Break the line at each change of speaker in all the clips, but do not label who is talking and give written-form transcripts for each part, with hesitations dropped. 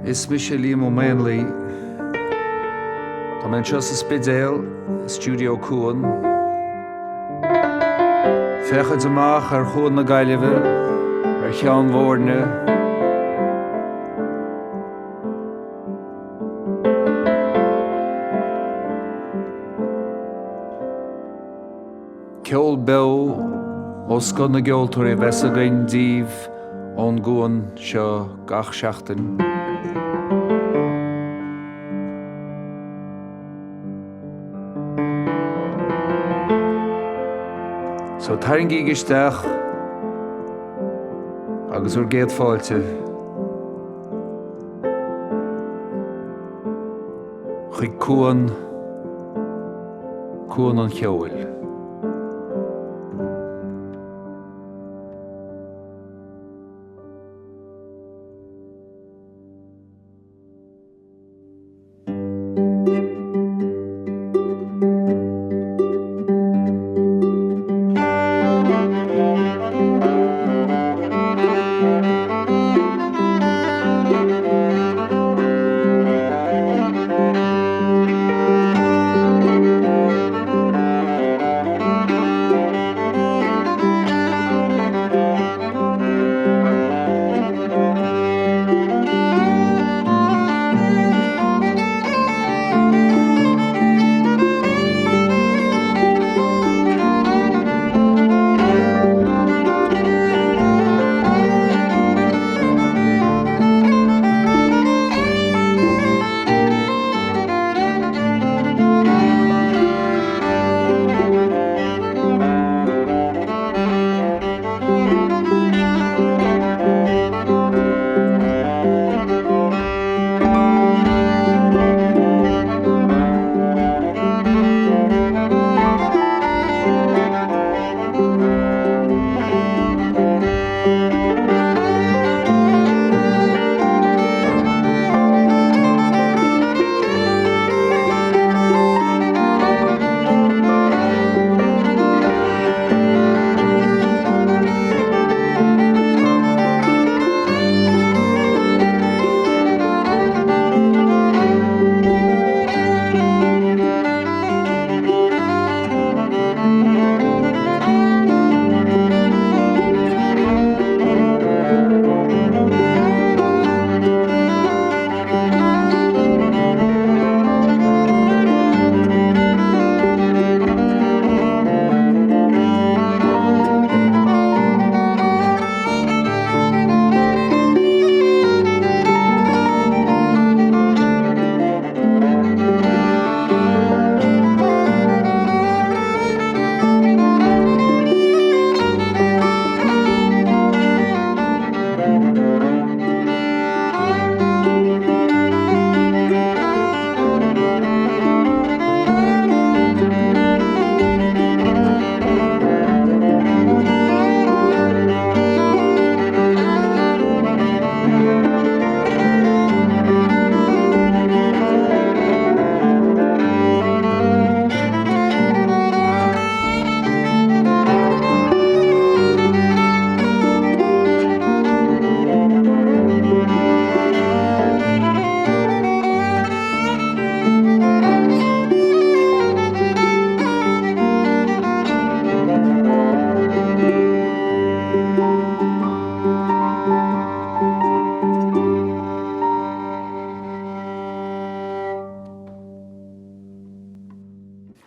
Is mise Liam Ó Maonlaí. Tá mé anseo sa Spidéal, i Stiúideo Cuan. Féachaint amach ar Chuan na Gaillimhe, ar Cheann Mhóirne. Ceol beo ó scoth na gceoltóirí a bheas againn daoibh ón gCuan seo gach seachtain. So tarraingígí isteach agus bhur gcéad fáilte chuig Cuan Cuan an Cheoil.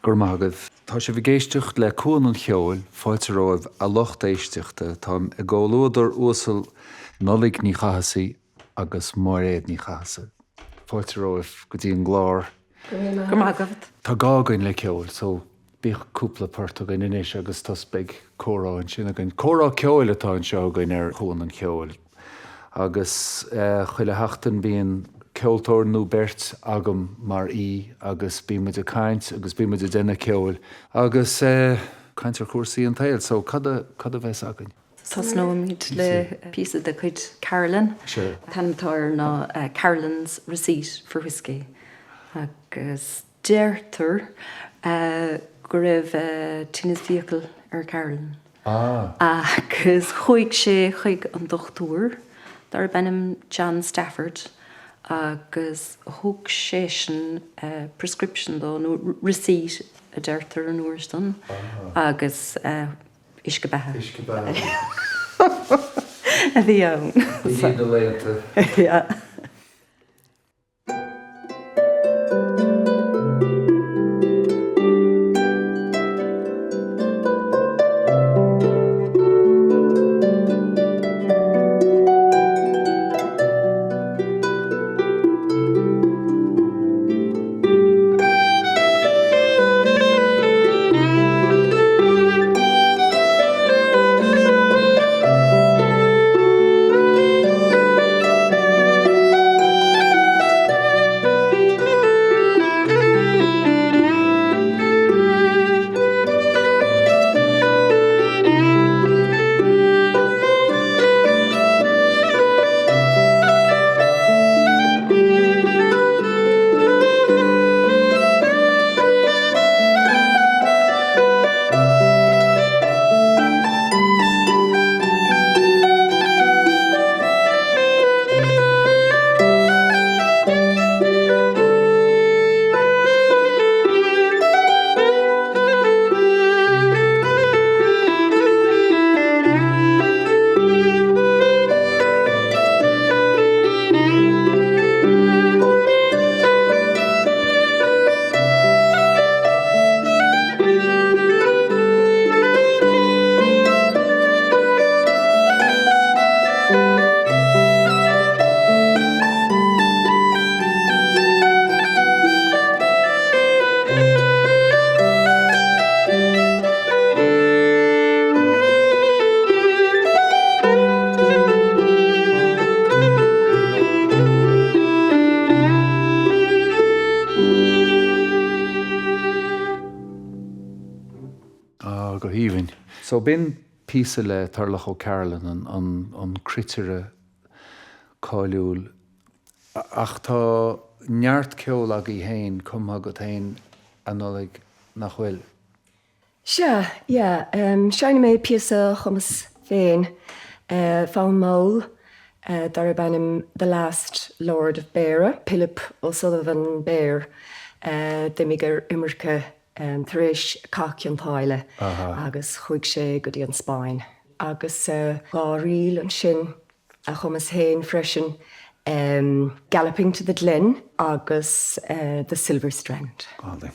Go raibh maith agaibh. Tá sibh ag éisteacht le Cuan an Cheoil, fáilte romhaibh a lucht éisteachta. Táim i gcomhluadar uasal Nollaig Ní Chathasaigh agus Máiréad Ní Chathasaigh. Fáilte romhaibh go dtí an gclár.
Go raibh maith agat.
Tá gá againn le ceol so bíodh cúpla port againn anois agus tost beidh comhrá ansin againn. Comhrá ceoil atá anseo againn ar Chuan an Cheoil agus chuile sheachtain bíonn ceoltóir nó beirt agam mar aoi agus bíonn muid ag caint agus bíonn muid ag déanamh ceoil agus caint ar chúrsaí an tsaoil. So cad a cad a bheas againn?
Tosnóimid le píosa de chuid Carolan. An t-ainm atá air ná Carolan's Receipt for Whiskey agus deirtear go raibh tinneas fiacal ar Carolan agus chuaigh sé chuig an dochtúir darb ainm John Stafford. Agus thug seisean prescription dó, nó receipt a deirtear an uair san, agus uisce beatha.
Uisce beatha.
A bhí ann.
Bhí na laethanta.
Yeah.
Ah, go haoibhinn. So b'in píosa le Turlough O'Carolan, an cruitire cáiliúil. Ach tá neart ceoil agaibh féin, cumtha agat féin, a Nollaig, nach bhfuil?
Sea, yeah. Seinnfidh mé píosa a chumas féin, fonn mall darb ainm The Last Lord of Beara, Pilib O'Sullivan Beare, d'imigh ar imirce tar éis Cath Cionn tSáile agus chuaigh sé go dtí an Spáinn. Agus dá ríl ansin a chumas féin freisin, Galloping to the Glen agus The Silver Strand.
Go hálainn.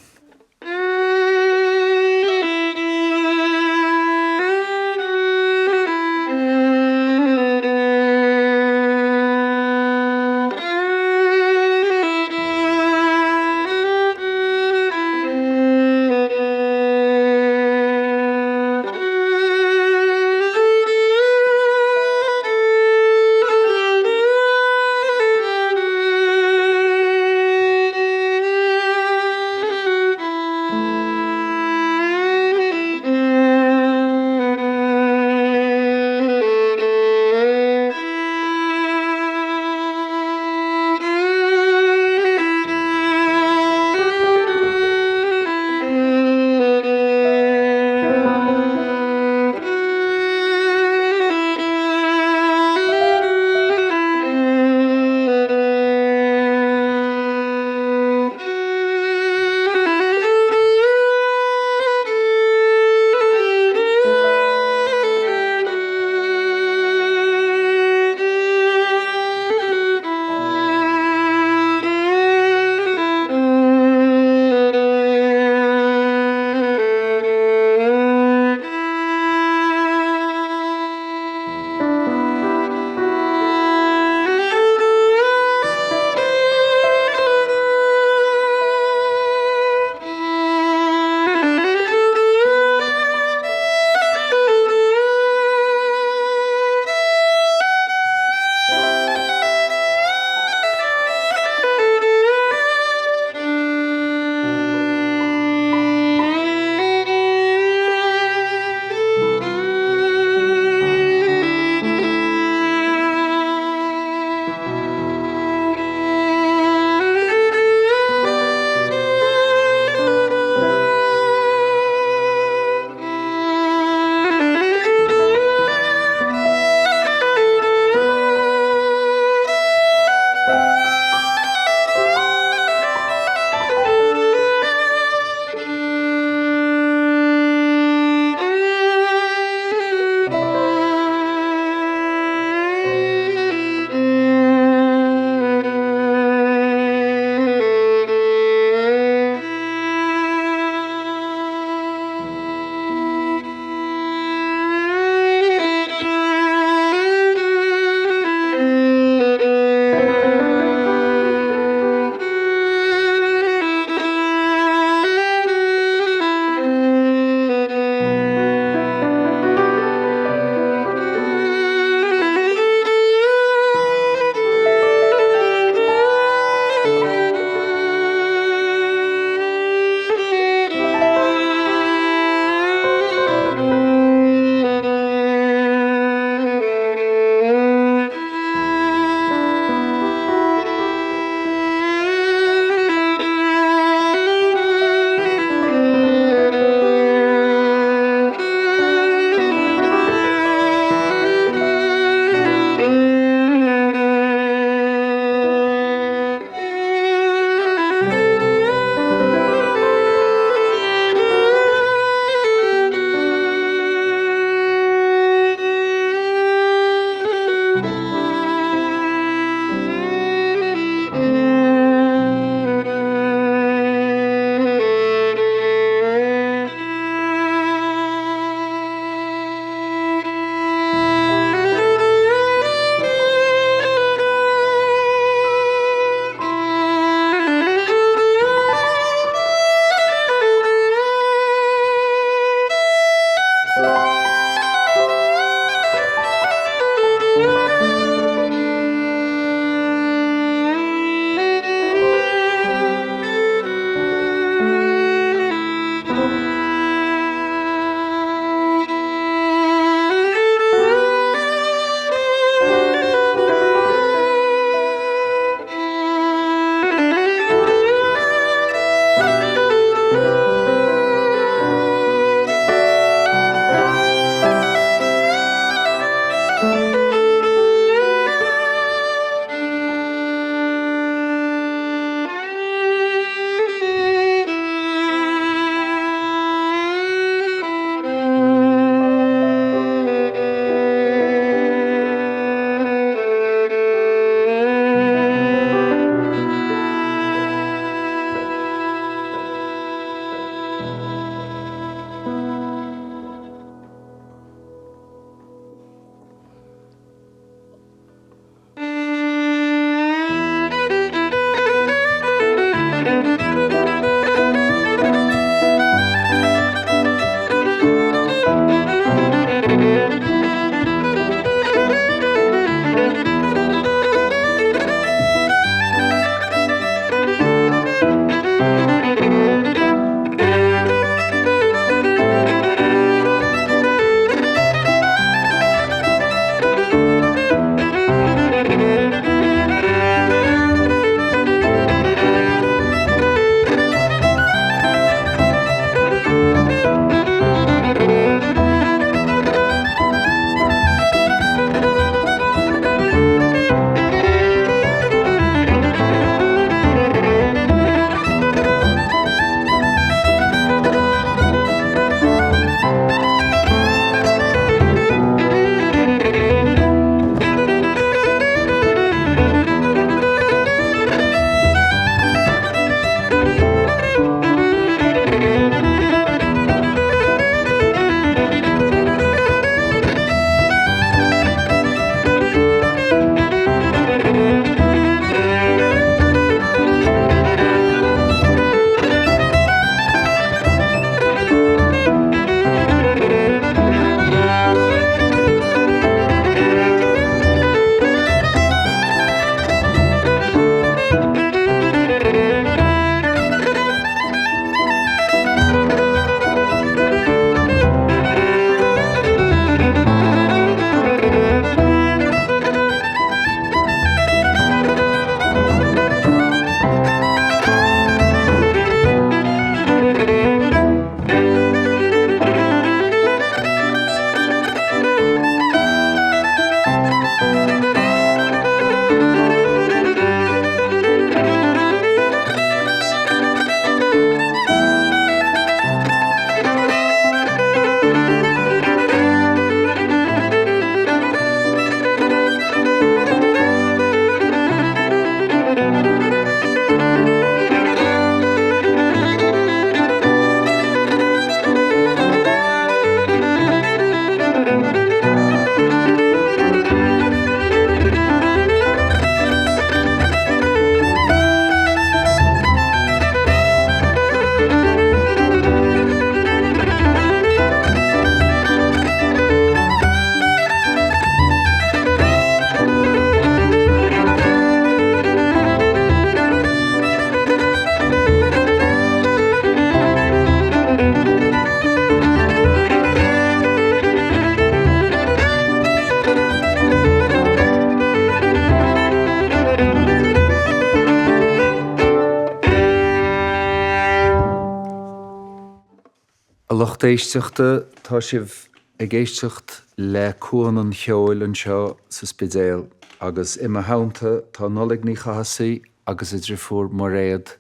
lucht éisteachta, tá sibh ag éisteacht le Cuan an Cheoil anseo sa Spidéal agus i mo theannta tá Nollaig Ní Chathasaigh agus a driofúr Mairéad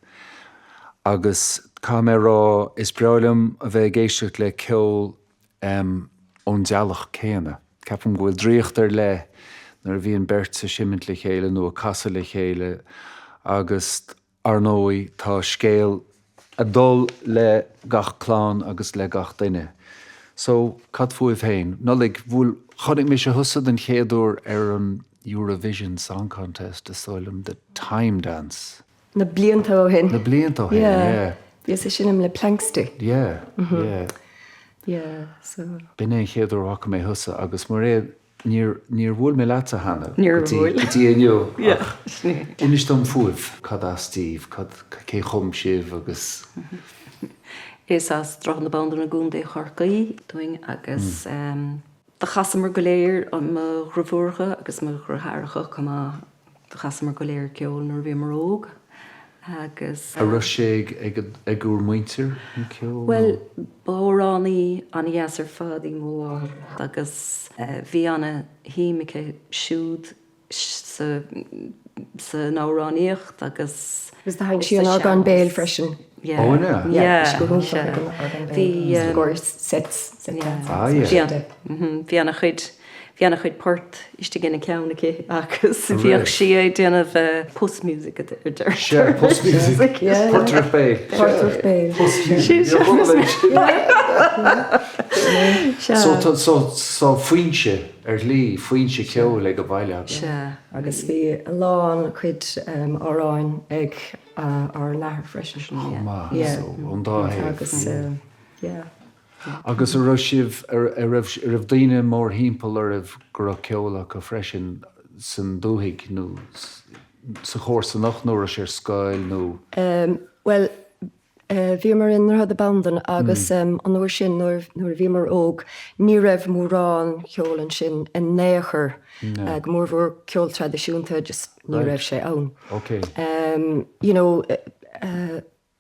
agus caithfidh mé a rá is breá liom a bheith ag éisteacht le ceol ón dteaghlach céanna. Ceapaim go bhfuil draíocht ar leith nuair a bhíonn beirt ag seimint le chéile nó ag casadh le chéile agus Ar ndóigh, tá scéal ag dul le gach clann agus le gach duine. So, cad fúibh féin? Nollaig, bhuel, chonaic mise thusa den chéad uair ar an Eurovision Song Contest, is dóigh liom, the Time Dance.
Na blianta ó shin.
Na blianta ó shin, yeah.
Bhíos ag seinm le Planxty.
Yeah, yeah.
Yeah, so.
B'in é an chéad uair a bhfaca mé thusa agus Mairéad, Níor, níor bhuail mé leatsa cheana
Níor
go dtí,
bhuail.
go dtí inniu
Yeah,
ach
sin é.
inis dom fúibh, cad as daoibh, cad, cé chum sibh agus.
Is as Droichead na Bandan i gContae Chorcaí dúinn agus do chasamar go léir, mo dhriofúracha agus mo dhriotháireacha chomh maith, Do chasamar go léir ceol nuair a bhíomar óg agus.
An raibh sé ag ag bhur muintir, an ceol nó?
Bhuel, ba amhránaí an-dheas ar fad í mo mháthair agus bhí ana-shuim aici siúd sa san amhránaíocht agus.
Agus do sheinn sí an orgán béil freisin.
Yeah.
Ó, an ea?
Yeah.
Bhí sí go hiontach ag an orgán béil.
Bhí.
I gcomhair sets, set dance.
Ah, yeah.
Bhí ana-chuid. Bhí ana-chuid port istigh ina ceann aici agus bhíodh sí ag déanamh post music a deirtear.
Sea, post music. Portaireacht béil.
Portaireacht béil.
Post music. So tá so foinse ar shlí, foinse ceoil ag an bhaile agaibh.
Sea.
Agus bhí a lán cuid amhráin ag ár n-athair freisin.
Chomh maith, so ón dá thaobh.
Agus yeah.
Agus an raibh sibh, an raibh, an raibh daoine mórthimpeall oraibh go raibh ceol acu freisin san dúthaigh nó sa chomharsanacht nó raibh sé ar scoil nó?
Bhuel, bhíomar i nDroichead na Bandan agus an uair sin nuair a bhíomar óg ní raibh mórán ceoil ansin in aon chor, go mórmhór ceol traidisiúnta, just ní raibh sé ann. You know,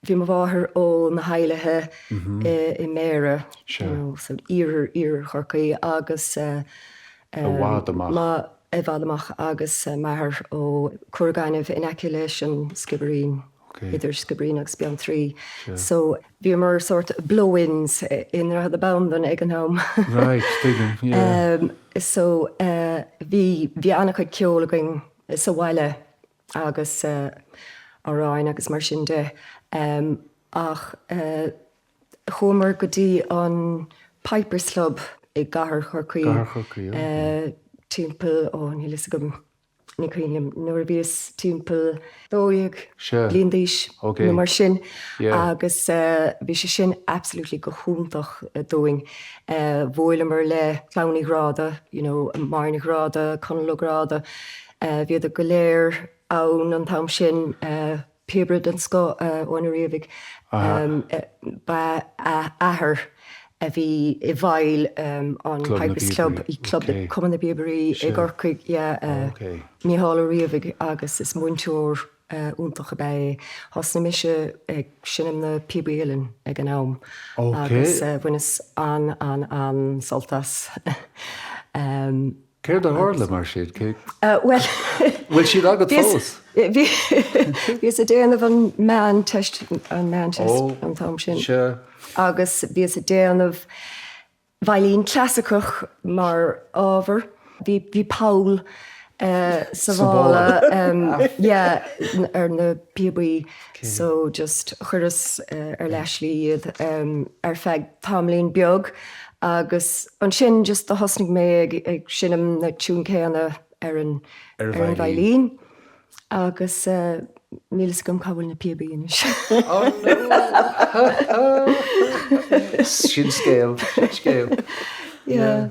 Bhí mo mháthair ó na hEilithe i mBéarra, you know, san iarthar, iarthar Chorcaí agus
I bhfad amach.
I bhfad amach agus m'athair ó Cora Gainimh in aice leis an Sciobairín, idir Sciobairín agus Beanntraí. So bhíomar sort blow-ins i nDroichead na Bandan ag an am.
Right, tuigim, yeah.
So bhí, bhí an-chuid ceoil againn sa bhaile. agus amhráin agus mar sin de ach chuamar go dtí an Pipers Club i gCathair Chorcaí timpeall, ó níl fhios agam, ní cuimhin liom, nuair a bhíos timpeall 12 bliain d'aois nó mar sin agus bhí sé sin absolutely go hiontach dúinn. Bhuaileamar le Clann Uí Ghráda, you know, Máire Ní Ghráda, Conall Ó Gráda, Bhíodar go léir ann an t-am sin, píobaire den scoth, Eoin Ó Riabhaigh. Ba a athair a bhí i bhfeighil an Pipers Club, Club Cumann na bPíobairí i gCorcaigh, yeah, Mícheál Ó Riabhaigh agus is múinteoir iontach ab ea é. Thosnaigh mise ag seinm na píobaí uilleann ag an am agus bhaineas an-an-an-sult as.
Céard a tharla mar sin? Cé.
Bhuel.
Bhfuil siad agat fós?
Bhíos ag déanamh an meánteist, an meánteist an t-am sin.
Sea.
Agus bhíos ag déanamh veidhlín clasaiceach mar ábhar. Bhí, bhí poll sa mhála, yeah, ar na píobaí so just chuireas ar leathshlí iad ar feadh tamaillín beag agus ansin just do thosnaigh mé ag seinm na tiúin céanna ar an ar an veidhlín agus níl fhios agam cá bhfuil na píobaí anois.
Oh no! Sin scéal, sin scéal.
Yeah.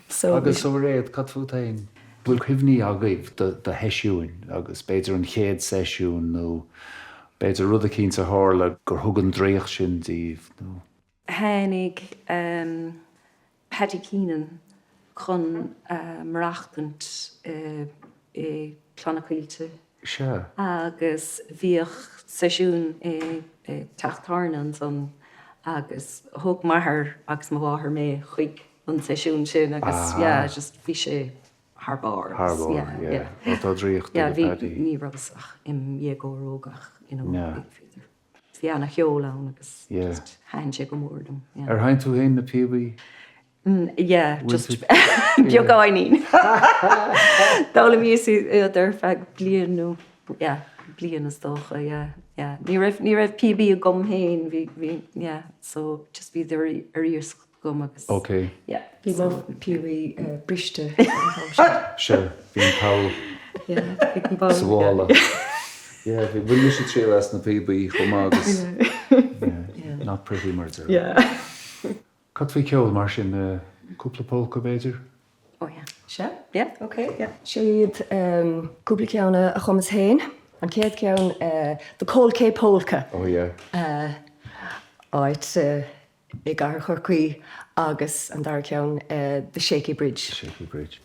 So
Agus a Mhairéad, cad fút féin? Bhfuil cuimhní agaibh do sheisiúin agus b'fhéidir an chéad seisiún nó b'fhéidir rud eicínt a tharla gur thug an draíocht sin daoibh nó.
Tháinig Paddy Keenan chun maireachtaint i gCloich na Coillte
Sea.
agus bhíodh seisiún i dteach tábhairne ansan. Agus thóg m'athair agus mo mháthair mé chuig an seisiún sin agus yeah just bhí sé thar barr.
Thar barr, yeah. Ó tá draíocht ag Paddy.
Ní rabhas ach im dhéagóir óg ach you know bhí ana-cheol ann agus just thaitin sé go mór liom.
Ar sheinn tú féin na píobaí?
Yeah, just beagáinín. D'fhoghlaimíos iad ar feadh bliain nó yeah, bliain is dócha, yeah, yeah. Ní raibh, ní raibh píobaí agam féin, bhí, bhí, yeah, so just bhí ar, ar iasacht agam agus
Ok.
yeah.
Bhí mo phíobaí briste ag an am sin.
Sure, bhí an poll
Yeah, bhí an poll,
sa mhála. Yeah, bhí, bhain mise triail as na píobaí chomh maith agus yeah, not pretty mar a déarfá.
Yeah.
Cad faoi cheol mar sin? Cúpla polca b'fhéidir?
Oh yeah.
Sea?
Yeah.
Ok, yeah. Seo iad cúpla ceann a chumas féin. An chéad cheann, The Coal Quay Polka.
Oh yeah.
Áit i gcathair Chorcaí agus an dara ceann, The Shaky Bridge.
Shaky Bridge.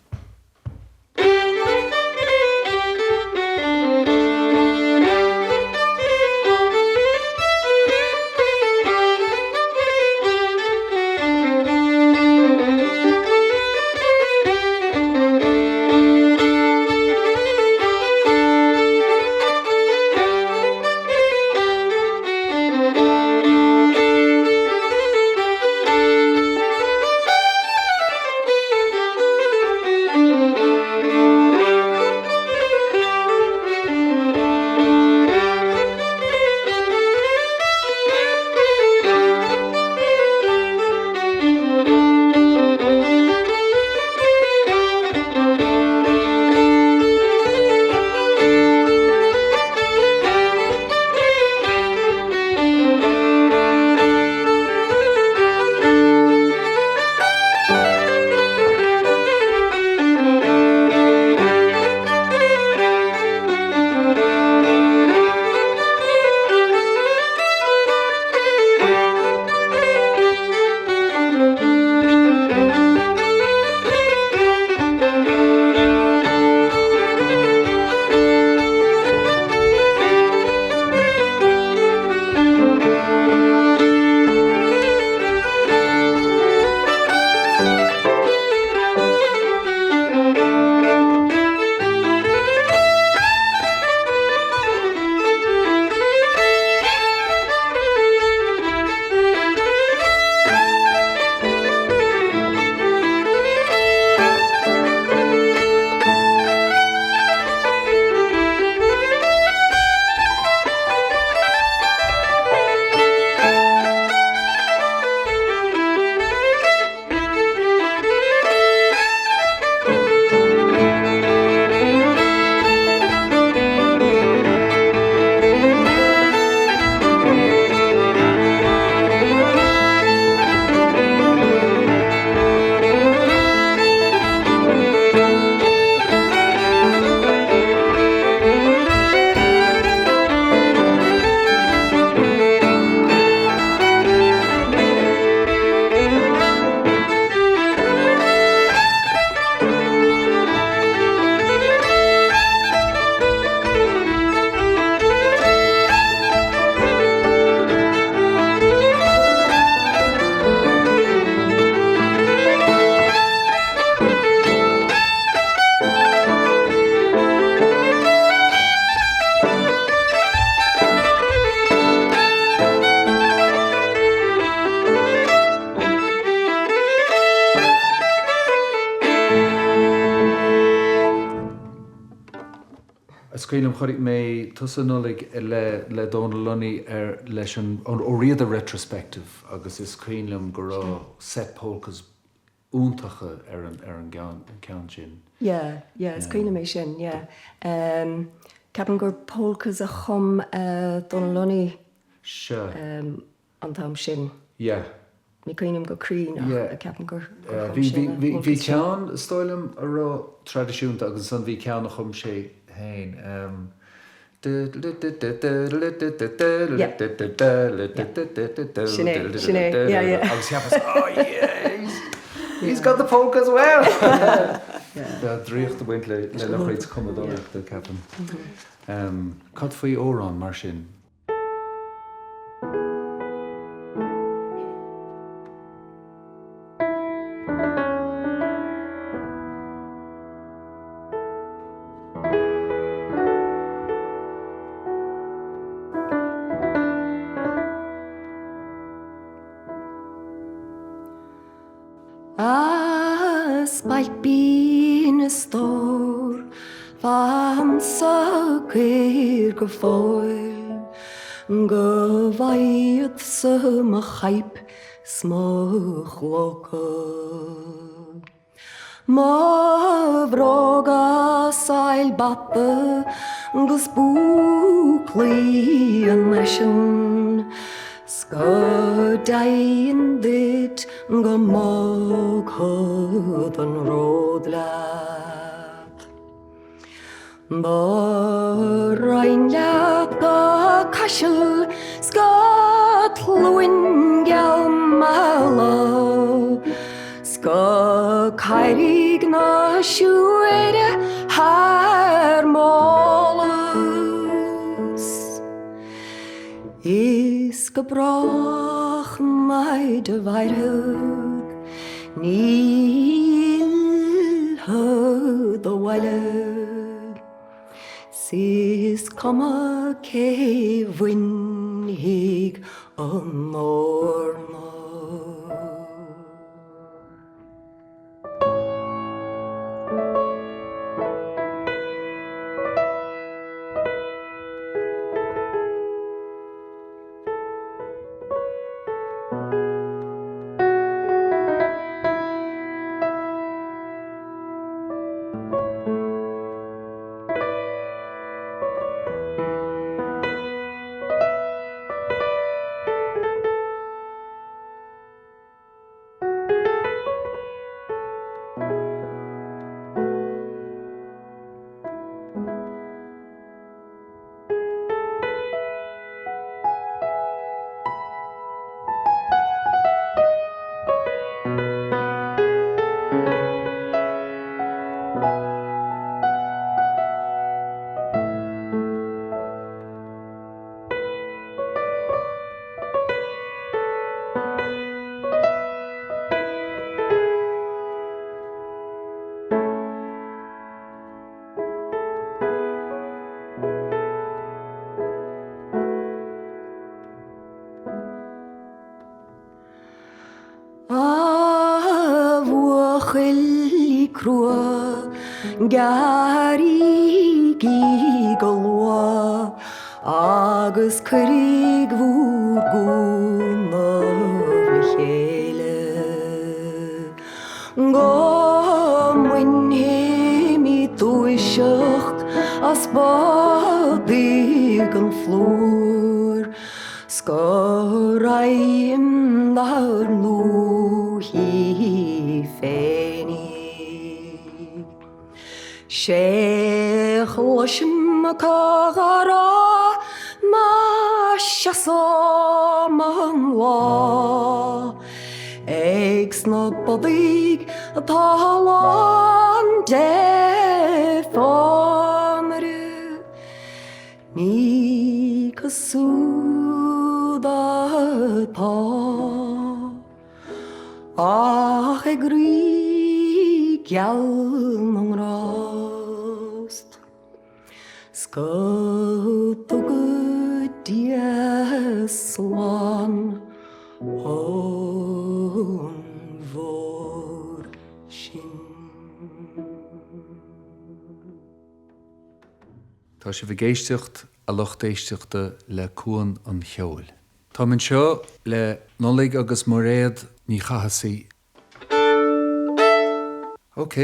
Is cuimhin liom, chonaic mé tusa Nollaig le le Dónal Lunny ar leis an Ó Riada retrospective agus is cuimhin liom go raibh set polkas iontacha ar an ar an gceann sin.
Yeah, yeah, is cuimhin liom é sin, yeah. Ceapaim gur polkas a chum Dónal Lunny.
Sea.
an t-am sin.
Yeah.
Ní cuimhin liom go cruinn ach ceapaim gur chum sé na
Bhí bhí ceann, is dóigh liom, a raibh traidisiúnta agus ansan bhí ceann a chum sé féin.
Sin é, sin é, yeah, yeah.
Agus cheapas, oh yeah, he's, he's got the polka as well! Tá draíocht ag baint le lena chuid cumadóireachta, ceapaim. Cad faoi amhrán mar sin?
spailpín a stór, fan socair go fóill go bhfaigheadsa mo chaidhp 's mo chlóca. Mo bhróga sail bata 'gus búclaí an fhaisin 's go deimhin duit go mbogfad an ród leat. Mo raghainn leat go Caiseal 's go Cluain Geal Meala 's go Carraig na Siúire thar m'eolas. Is go brách naimhde mhairfead, ní fhillfead abhaile. 'S is cuma cé bhainfidh an eorna. A bhuachaillí crua, gearraigí go luath agus cuirig bhur gcúnamh le chéile go mbainfimid dúiseacht as bodaigh an phlúir. 'S go raghainn dár ndúthaigh féinig. Sé chloisim acu á rá má seasaim an lá ag sna bodaigh atá lán de phánaire. Ní cosúil atá ach ag Rí geal na nGrást 's go dtuga Dia slán ón bhóthar sin.
Tá sibh ag éisteacht, a lucht éisteachta, le Cuan an Cheoil. Táim anseo le Nollaig agus Mairéad Ní Chathasaigh. Ok.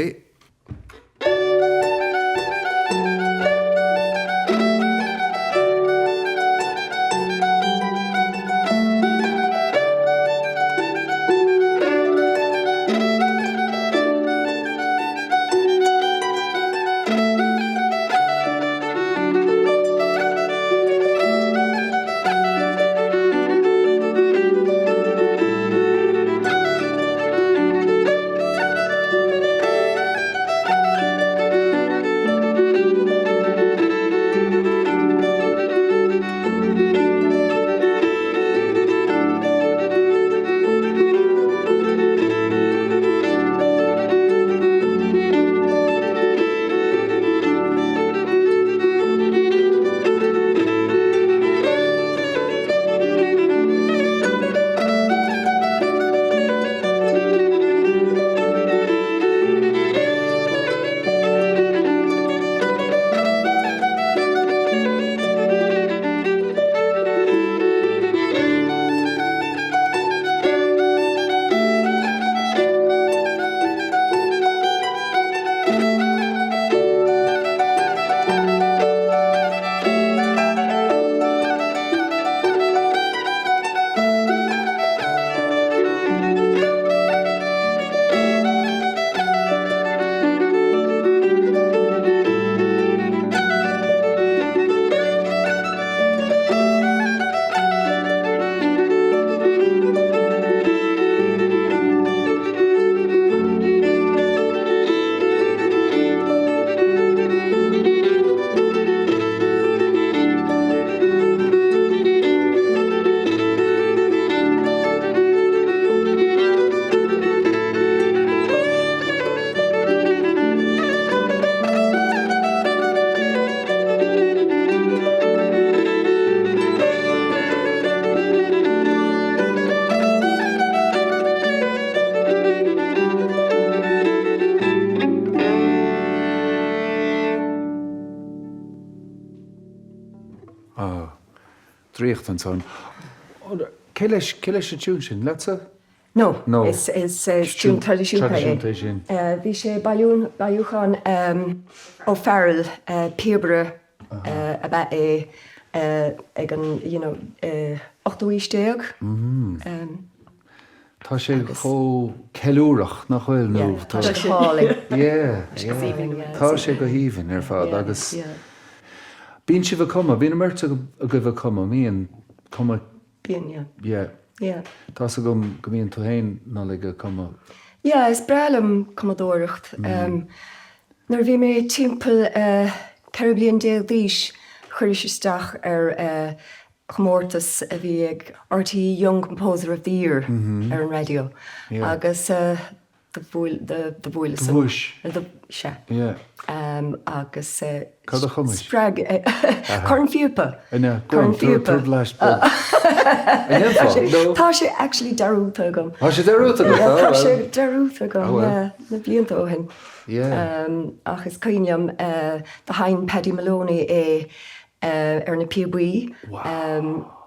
Ah. Draíocht ansan. Cé leis, cé leis an tiún sin? Leatsa?
No.
No.
Is, is tiún traidisiúnta é.
Traidisiúnta é sin.
Bhí sé bailiúchán O'Farrell, píobaire ab ea é ag an, you know, ochtú aois déag.
Tá sé chomh ceiliúrach, nach bhfuil? Nó
Yeah, tá sé go hálainn.
Yeah, yeah. Tá sé go haoibhinn ar fad agus bíonn sibh ag cumadh, bíonn an mbeirt agaibh ag cumadh, mbíonn? Cumadh.
Bíonn, yeah.
Yeah.
Yeah.
Tá's agam go mbíonn tú féin, Nollaig, ag cumadh.
Yeah, is breá liom cumadóireacht. Nuair a bhí mé timpeall 14 bliain d'aois, chuireas isteach ar chomórtas a bhí ag RTÉ Young Composer of the Year ar an raidió agus do bhuail, do bhuaileas
Do bhuais.
Do, sea. Agus
Cad a chumais?
spreag, cornphíopa.
An ea? Go on, tabhair blaiseadh beag. An ndéanfá? No?
Tá sé actually dearúdta agam.
Tá sé dearúdta agat?
Tá
Oh well.
sé dearúdta agam,
Oh well.
yeah, na blianta ó shin.
Yeah.
Ach is cuimhin liom, do sheinn Paddy Moloney é ar na píobaí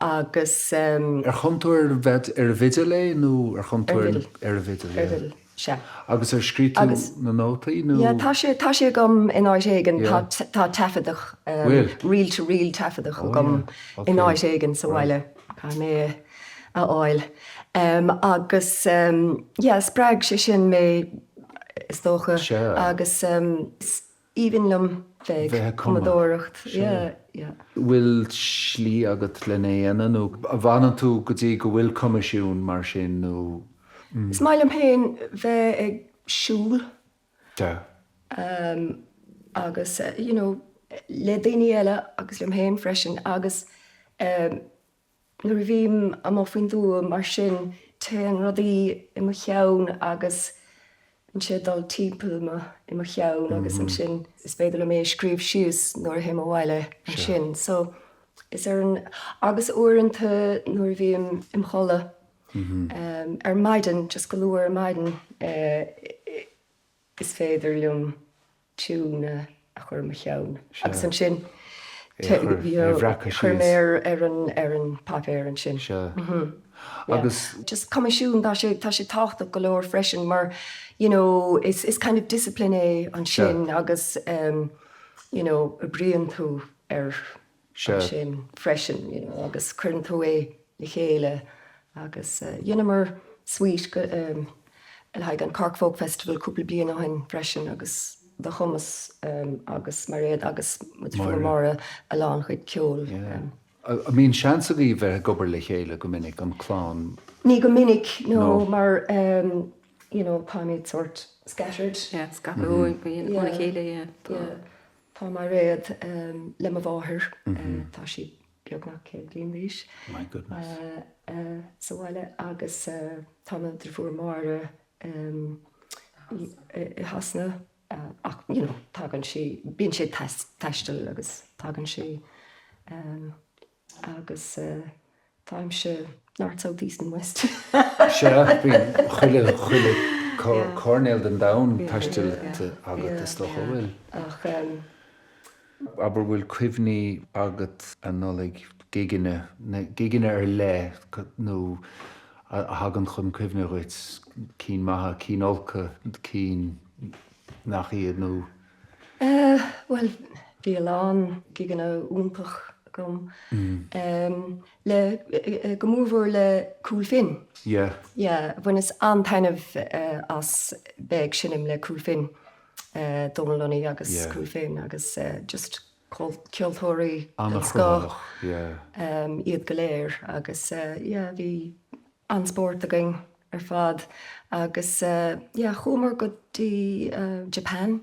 agus.
Ar chum tú ar ar an bhfidil é nó ar chum tú ar ar an bhfidil,
Ar an bhfidil, sea.
Agus ar scríobh tú na nótaí nó?
Yeah, tá sé, tá sé agam in áit éigin, tá tá taifeadadh, reel to reel taifeadadh agam in áit éigin sa bhaile, caithfidh mé é a fháil. Agus yeah, spreag sé sin mé is dócha agus is aoibhinn liom bheith ag cumadóireacht. Yeah, yeah.
Bhfuil slí agat lena dhéanamh nó an bhfanann tú go dtí go bhfuil coimisiún mar sin nó?
Is maith liom féin bheith ag siúl.
Yeah.
Agus you know le daoine eile agus liom féin freisin agus Nuair a bhím amuigh faoin dtuath mar sin téann rudaí i mo cheann agus bíonn sé ag dul timpeall mo i mo cheann agus ansin is féidir liom é a scríobh síos nuair a théim abhaile ansin. So is ar an agus uaireanta nuair a bhím im chodladh ar maidin, just go luath ar maidin, is féidir liom tiún a chur i mo cheann agus ansin chuir mé ar an ar an páipéar ansin.
Sea. Agus.
Just coimisiún, tá sé tá sé tábhachtach go leor freisin mar you know is is kind of discipline é ansin agus you know oibríonn tú air ansin freisin you know agus cuireann tú é le chéile agus dheineamar suite go le haghaidh an Cork Folk Festival cúpla bliain ó shin freisin agus do chumas agus Mairéad agus mo dheirfiúr Máire a lán chuid ceoil.
An mbíonn seans agaibh bheith ag obair le chéile go minic, an clann?
Ní go minic, no, mar you know táimid sort scattered.
Yeah, scaipthe óna chéile, yeah.
Yeah. Tá Mairéad le mo mháthair, tá sí beagnach 100 bliain d'aois,
My goodness.
sa bhaile agus tá mo dheirfiúr Máire i Shasana ach you know tagann sí, bíonn sí ag taisteal agus tagann sí agus táimse north, south, east and west.
Sea, bíonn chuile, chuile choirnéal den domhan taistealta agat is dócha, bhfuil?
Ach.
Abair bhfuil cuimhní agat a Nollaig, gigeanna, na gigeanna ar leith nó a thagann chun cuimhne dhuit, cinn maithe, cinn olca, cinn nach iad nó.
Bhuel, bhí a lán gigeanna iontach agam. Le, go mórmhór le Cúil Finn.
Yeah.
Yeah, bhaineas an-taitneamh as bheith ag seinm le Cúil Finn, Dónal Lunny agus Cúil Finn agus just ceoltóirí den scoth iad go léir agus yeah, bhí an-spórt againn ar fad agus yeah, chuamar go dtí Japan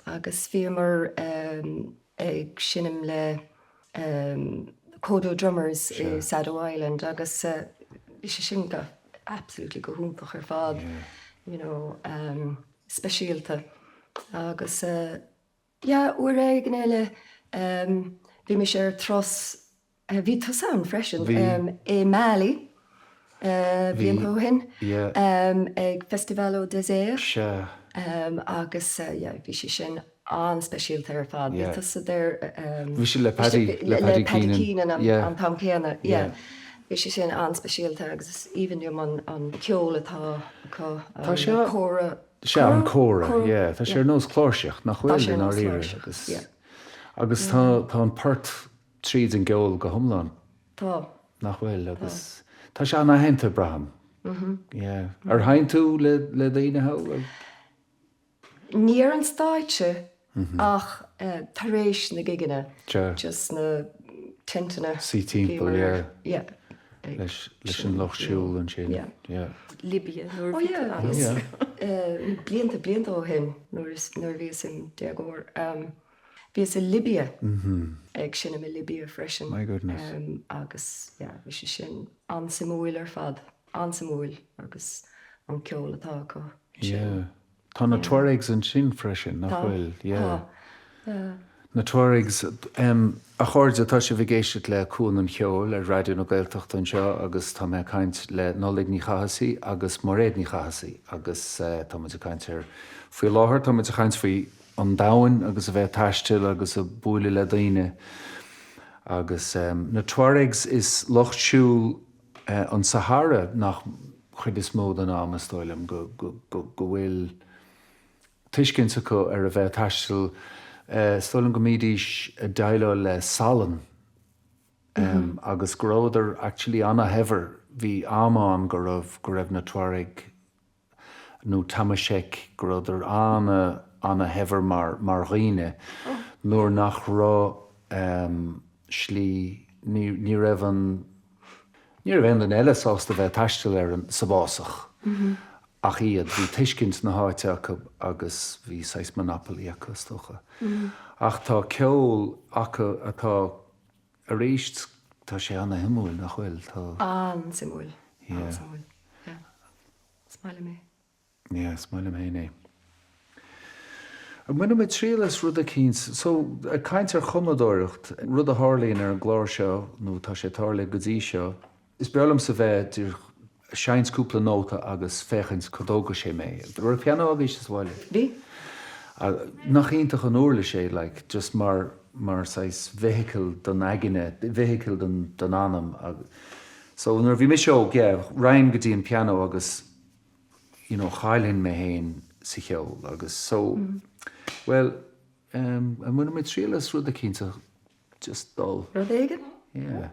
agus bhíomar ag seinm le Kodo Drummers i Sado Island agus bhí sé sin go absolutely go hiontach ar fad, you know, speisialta agus yeah, uair éigin eile bhí mise ar turas, bhí tusa ann freisin, i Mali blianta ó shin ag Festival au Désert agus yeah, bhí sé sin. An-speisialta ar fad. Bhí tusa there.
Bhí sé le Paddy, le Paddy Keenan
an t-am céanna. Yeah. Bhí sé sin an-speisialta agus is aoibhinn liom an ceol atá acu.
Tá sé. An
córa.
Sea, an córa, yeah. Tá sé ar nós cláirseach, nach bhfuil, i ndáiríre. Agus, agus tá, tá an port tríd an gceol go hiomlán.
Tá.
Nach bhfuil, agus tá sé an-aitheanta, braithim. Yeah. Ar sheinn tú le, le daoine thall?
Ní ar an stáitse ach tar éis na gigeanna, just sna tenteanna.
Suí timpeall, yeah. Yeah. Leis an lucht siúil ansin, yeah.
Libia nuair a bhí tú ann.
Oh yeah, blianta, blianta ó shin nuair a bhíos im déagóir, bhíos i Libia ag seinm i Libia freisin.
My goodness.
Agus yeah, bhí sé sin an-suimiúil ar fad, an-suimiúil agus an ceol atá acu
ansin. Yeah. Tá na Tuaregs ansin freisin, nach bhfuil?
Tá, tá.
Na Tuaregs. A chairde, tá sibh ag éisteacht le Cuan an Cheoil ar Raidió na Gaeltachta anseo agus tá mé ag caint le Nollaig Ní Chathasaigh agus Mairéad Ní Chathasaigh agus tá muid ag caint ar, faoi láthair tá muid ag caint faoi an domhain agus a bheith ag taisteal agus ag bualadh le daoine agus na Tuaregs is lucht siúil an Sahara nach chuid is mó den am, is dóigh liom, go bhfuil tuiscint acu ar a bheith ag taisteal. Is dóigh liom go mbídís ag déileáil le salann agus go rabhadar actually ana-shaibhir. Bhí am ann go raibh, go raibh na Tuareg nó Tamashek, go rabhadar ana, ana-shaibhir mar, mar dhaoine nuair nach raibh slí, ní, ní raibh an, ní raibh aon duine eile sásta bheith ag taisteal ar an, sa bhfásach ach iad. Bhí tuiscint na háite acu agus bhí saghas monopoly acu, is dócha. Ach tá ceol acu atá, arís, tá sé ana-shuimiúil, nach bhfuil? Tá.
An-suimiúil, an-suimiúil, yeah. Is maith liom é.
Yeah, is maith liom féin é. An mbainfidh muid triail as rud eicínt? So, ag caint ar chumadóireacht, rud a tharlaíonn ar an gclár seo, nó tá sé tarlaithe go dtí seo, is breá liomsa bheith díreach ag seinnt cúpla nóta agus féachaint cá dtógfaidh sé mé. An raibh pianó agaibh sa bhaile?
Bhí.
Nach iontach an uirlis é, like, just mar, mar saghas vehicle don aigne, vehicle don, don anam. So nuair a bhí mise óg, yeah, raghainn go dtí an pianó agus you know chaillfinn mé féin sa cheol agus so, bhuel, an mbainfidh muid triail as rud eicínt just dul.
Rud éigin?
Yeah.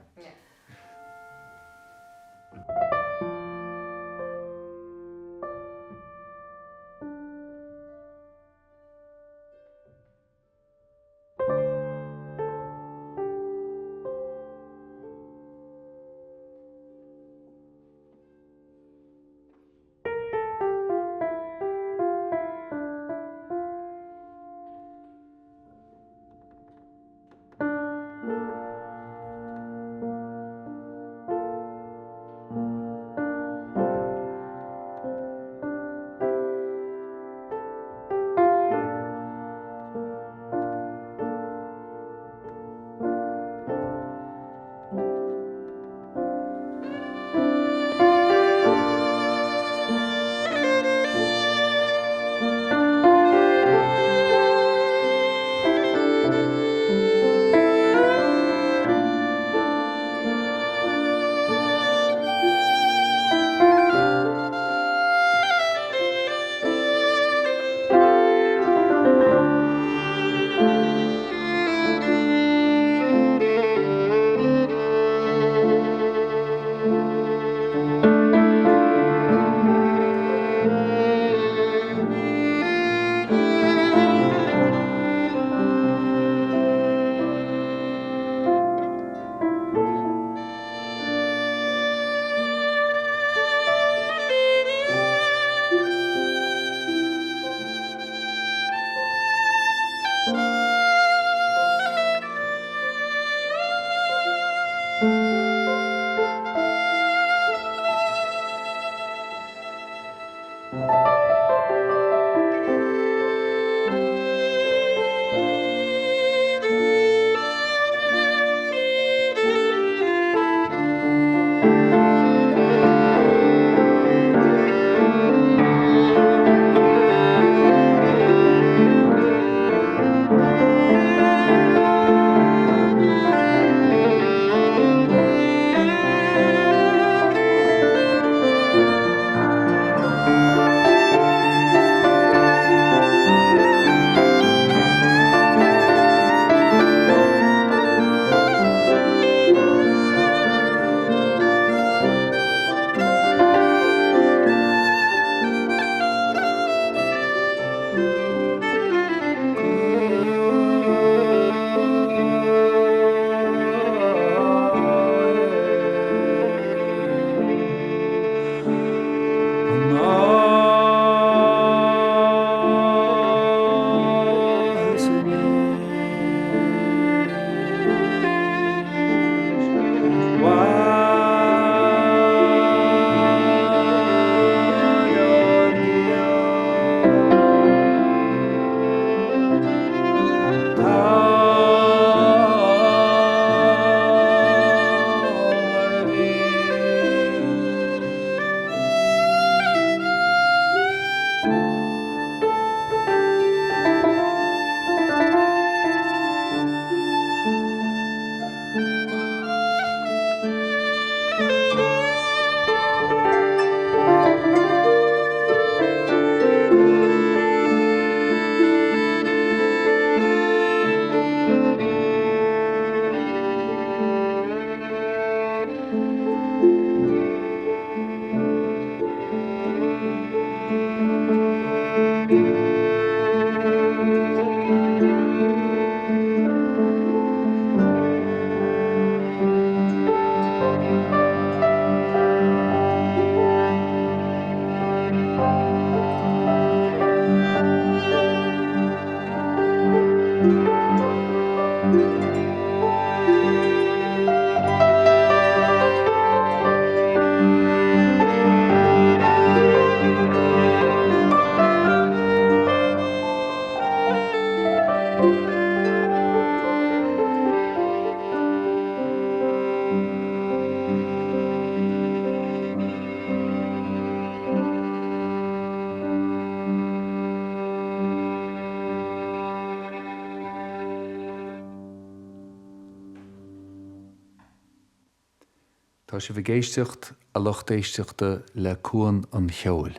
Tá sibh ag éisteacht, a lucht éisteachta, le Cuan an Cheoil.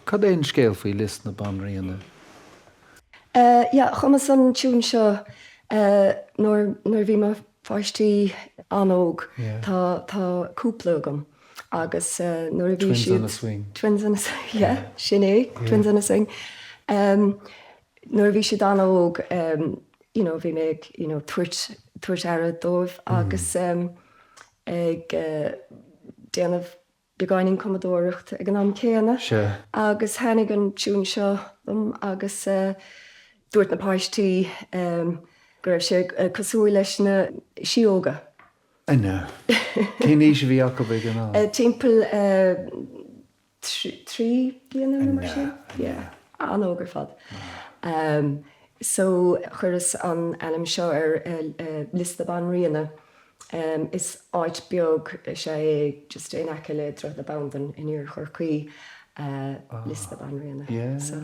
Cad é an scéal faoi Lios na Banríona?
Yeah, chumas an tiún seo nuair nuair a bhí mo pháistí an-óg. Tá tá cúpla agam agus nuair a bhí
Twins
siad.
on a swing.
Twins on a swing, yeah, sin é, Twins on a swing. Nuair a bhí siad an-óg, you know, bhí mé ag, you know, tabhairt tabhairt aire dóibh agus ag déanamh beagáinín cumadóireacht ag an am céanna.
Sea.
Agus tháinig an tiún seo liom agus dúirt na páistí go raibh sé cosúil leis na síóga.
An ea? Cén aois a bhí acu ag an am?
Timpeall 3 bliana nó mar sin. Yeah. An-óg ar fad. So chuireas an ainm seo ar Lios na Banríona. Is áit beag is ea é just in aice le Droichead na Bandan in Iarthar Chorcaí, Lios na Banríona.
Yeah.
So.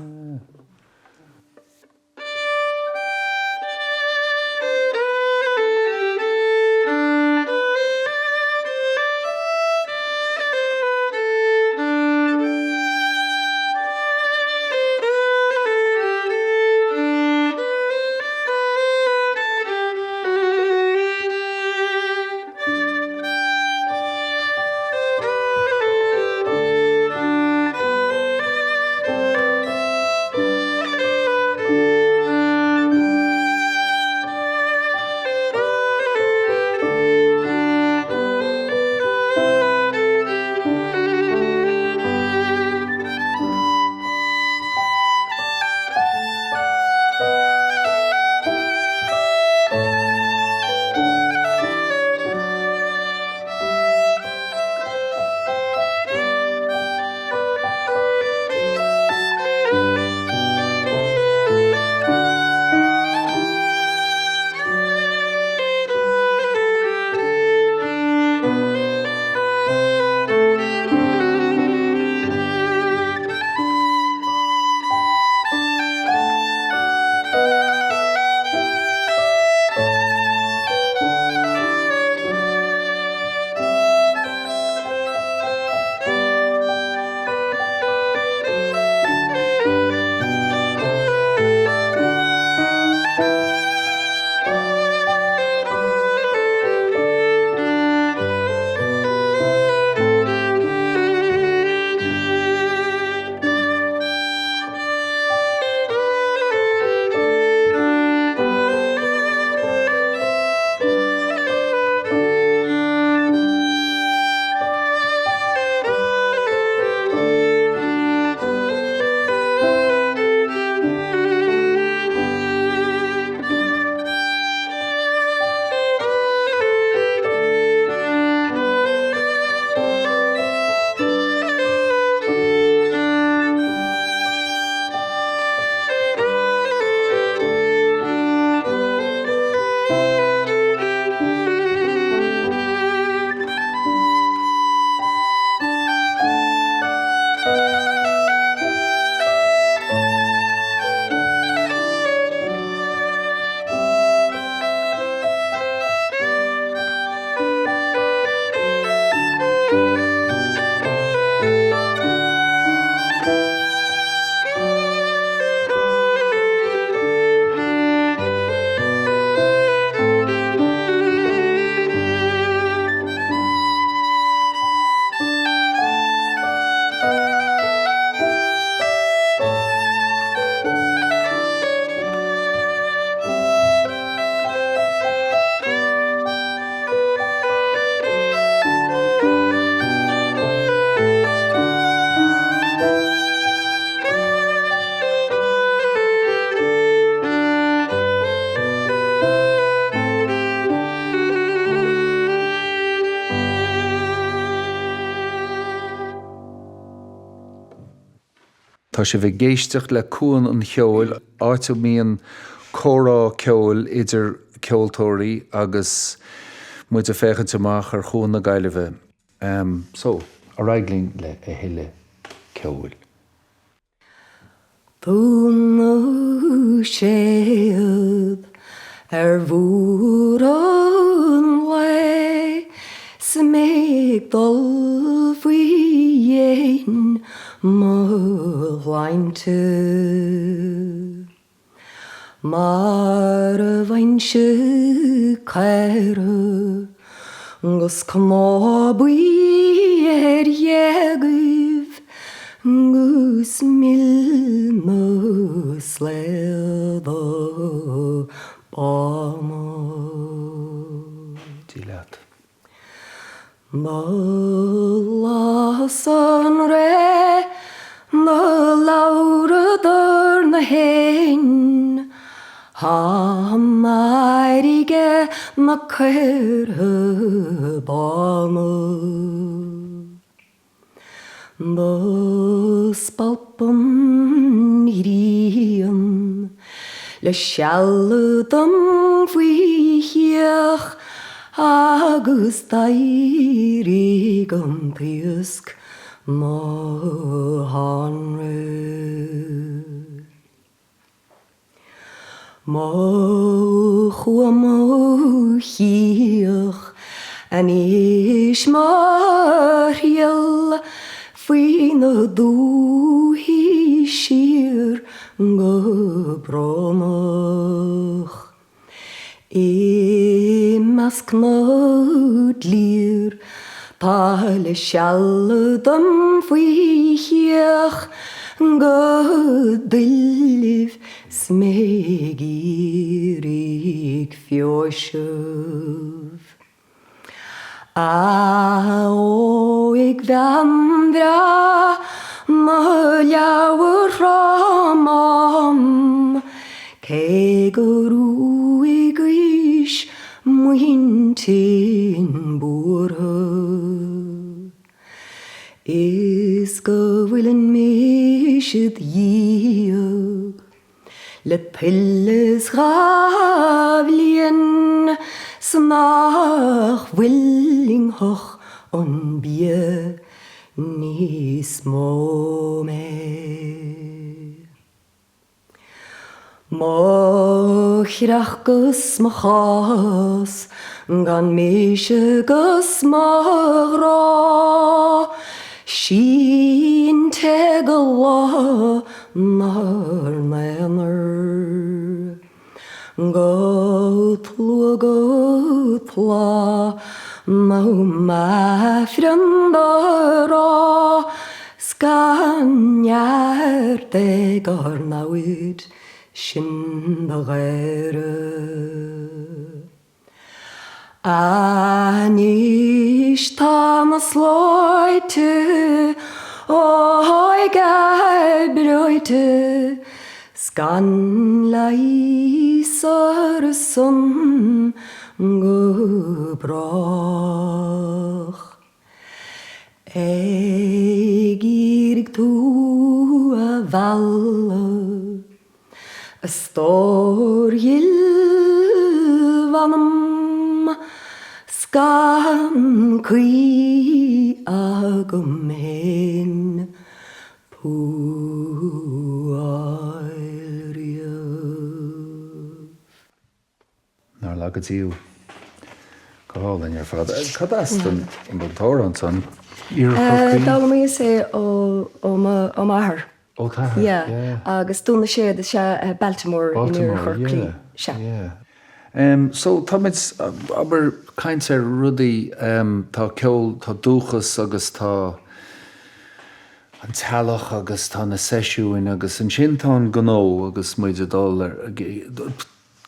Tá sibh ag éisteacht le Cuan an Cheoil, áit a mbíonn comhrá ceoil idir ceoltóirí agus muid ag féachaint amach ar Chuan na Gaillimhe. So, ar aghaidh linn le a thuilleadh ceoil.
Dún na Séad ar mhúr an lae 's.
's mé ag dul faoi dhéin mo shláinte. Mar a bheinnse caora 'gus cnámha buí ar ghéagaibh 'gus mil na slaoda bána.
Dia leat.
Do las an ré do labhradar na héin Tá m'airge na caora bána. Do spalp an ghrian le seala dom faoi chiach agus d'éirigh an t-iasc 'mo thanraith. Má chuaigh mo chíoch anois mo thriall faoi na dúthaí siar go brónach. I measc na gcliar tá le seala dom faoi chiach go dtuillfidh 's mé ag iarraidh feoiseamh. A óigbhean bhreá na leabhar Thrá mBan, cé gur uaigh aois m'intinn buartha, is go bhfuil mise id dhiaidh. Le tuilleadh 's 2 bhliain 's nach bhfuilingfeadh an bia níos mó mé. Mo chreach 'gus mo chás gan mise 'gus mo ghrá sínte go lá 'nár n-aonar. Go tlua go tláth nó m'Aifreann do rá 's gan neart ag ár namhaid sinn do dhaoradh. Anois tá na sluaite óige breoite 's gan leigheas orthu san go brách. Ag iarraidh tú a mhealladh. A stór dhil mh'anam 's gan caoi agam fhéin thú a fháil riamh.
Nár laga Dia thú. Go hálainn ar fad. Cad as don t-amhrán san? Iarthar Chorcaí?
D'fhoghlaimíos é ó m'athair.
Ó t'athair,
yeah. Yeah. Agus Dún na Séad is ea Baltimore in iarthar Chorcaí.
Sea. Yeah. So táimid, abair, caint ar rudaí, tá ceol, tá dúchas agus tá an teallach agus tá na seisiúin agus ansin tá an gnó agus muid ag dul ar,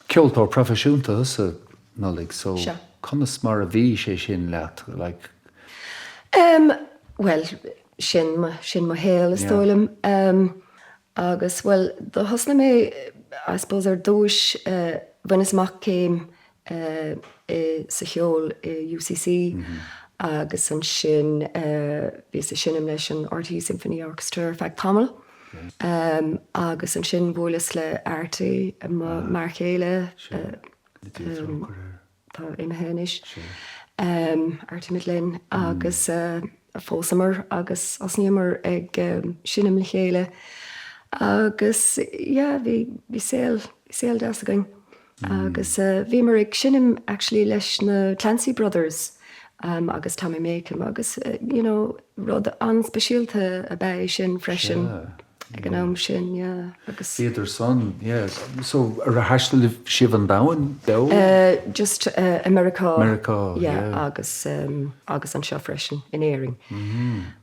Ceoltóir proifisiúnta thusa, Nollaig, so
Sea.
conas mar a bhí sé sin leat, like?
Em, bhuel, sin mo, sin mo shaol, is
Yeah.
dóigh liom. Em, agus, bhuel, do thosnaigh mé, I suppose, ar dtúis, eh, bhaineas amach céim, eh, i, sa cheol i UCC agus ansin, eh, bhíos ag seinm leis an RTÉ Symphony Orchestra ar feadh tamaill. Agus ansin bhuaileas le Artie, mo m'fhear céile, atá imithe anois, Artie McGlynn, agus phósamar agus thosnaíomar ag seinm le chéile agus yeah bhí bhí saol bhí saol deas againn. Agus bhíomar ag seinm actually leis na Clancy Brothers. agus Tommy Makem agus you know rud an-speisialta ab ea é sin freisin ag an am sin, yeah
agus. Bhíodar san, yeah. So ar thaistil sibh an domhan leo?
Just i Meiriceá.
Meiriceá,
yeah. Yeah agus agus anseo freisin in Éirinn.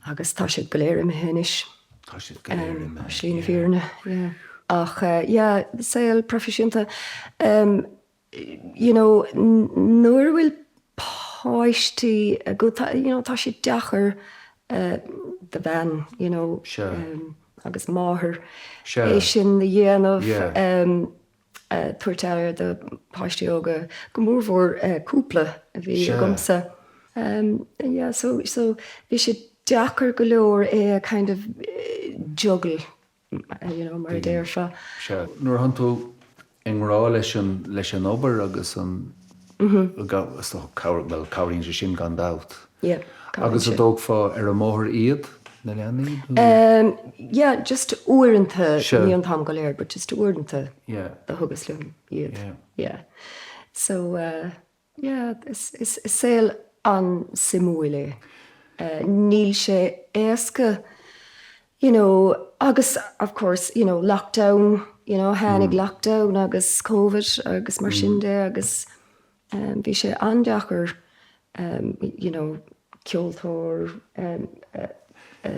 Agus tá siad go léir imithe anois.
Tá siad go léir imithe.
Slí na fírinne, yeah. Ach yeah, saol proifisiúnta. You know, nuair a bhfuil páistí agat, you know, tá sé deacair do bhean, you know, agus máthair é sin a dhéanamh, tabhairt aire do páistí óga, go mórmhór cúpla a bhí agamsa. Yeah, so, so bhí sé deacair go leor é a kind of juggle. you know, mar a déarfá.
Sea. Nuair a thánn tú i ngrá leis an, leis an obair agus an, is dócha, bhuel, cabhraíonn sé sin gan dabht.
Yeah,
cabhraíonn sé. Agus an dtógfá ar an mbóthar iad, na leanaí?
Yeah, just uaireanta, ní an t-am go léir, but just uaireanta do thugas liom iad. Yeah. So, Yeah, is saol an-suimiúil é. Níl sé éasca, you know, agus of course, you know, lockdown, you know, tháinig lockdown agus Covid agus mar sin de agus bhí sé an-deacair, you know, ceoltóir.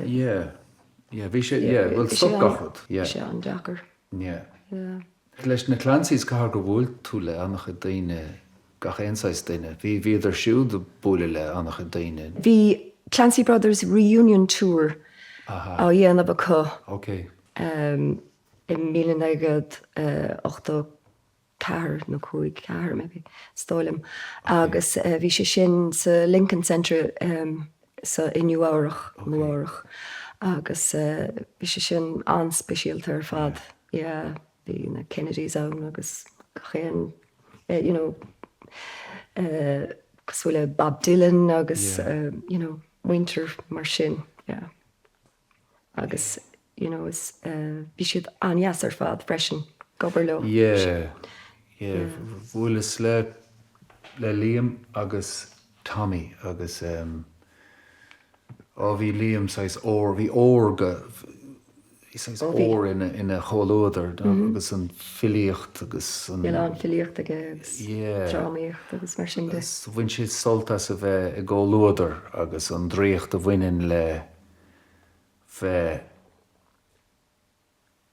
Yeah, yeah, bhí sé, yeah, bhuel stop gach rud, yeah.
Bhí sé an-deacair.
Yeah. Yeah. Leis na Clancys, caithfidh gur bhuail tú le an-chuid daoine, gach aon saghas duine. Bhí, bhíodar siúd ag bualadh le an-chuid daoine.
Bhí Clancy Brothers Reunion Tour á dhéanamh acu i 1984 nó 5, 4 maybe, is dóigh liom, agus bhí sé sin sa Lincoln Center sa i Nua Eabhrach, Nua Eabhrach, agus bhí sé sin an-speisialta ar fad, yeah, bhí na Kennedys ann agus gach aon, you know, cosúil le Bob Dylan agus, you know, muintir mar sin, yeah. Agus, you know, is, bhí siad an-deas ar fad freisin, ag obair leo.
Yeah, yeah. Bhuaileas le, le Liam agus Tommy agus em, á bhí Liam saghas ór, bhí órga, bhí saghas ór ina, ina chomhluadar agus an filíocht agus
an. Bhí a lán filíocht aige agus drámaíocht agus mar sin de.
Agus bhain sé sult as a bheith i gcomhluadar agus an draíocht a bhaineann le bheith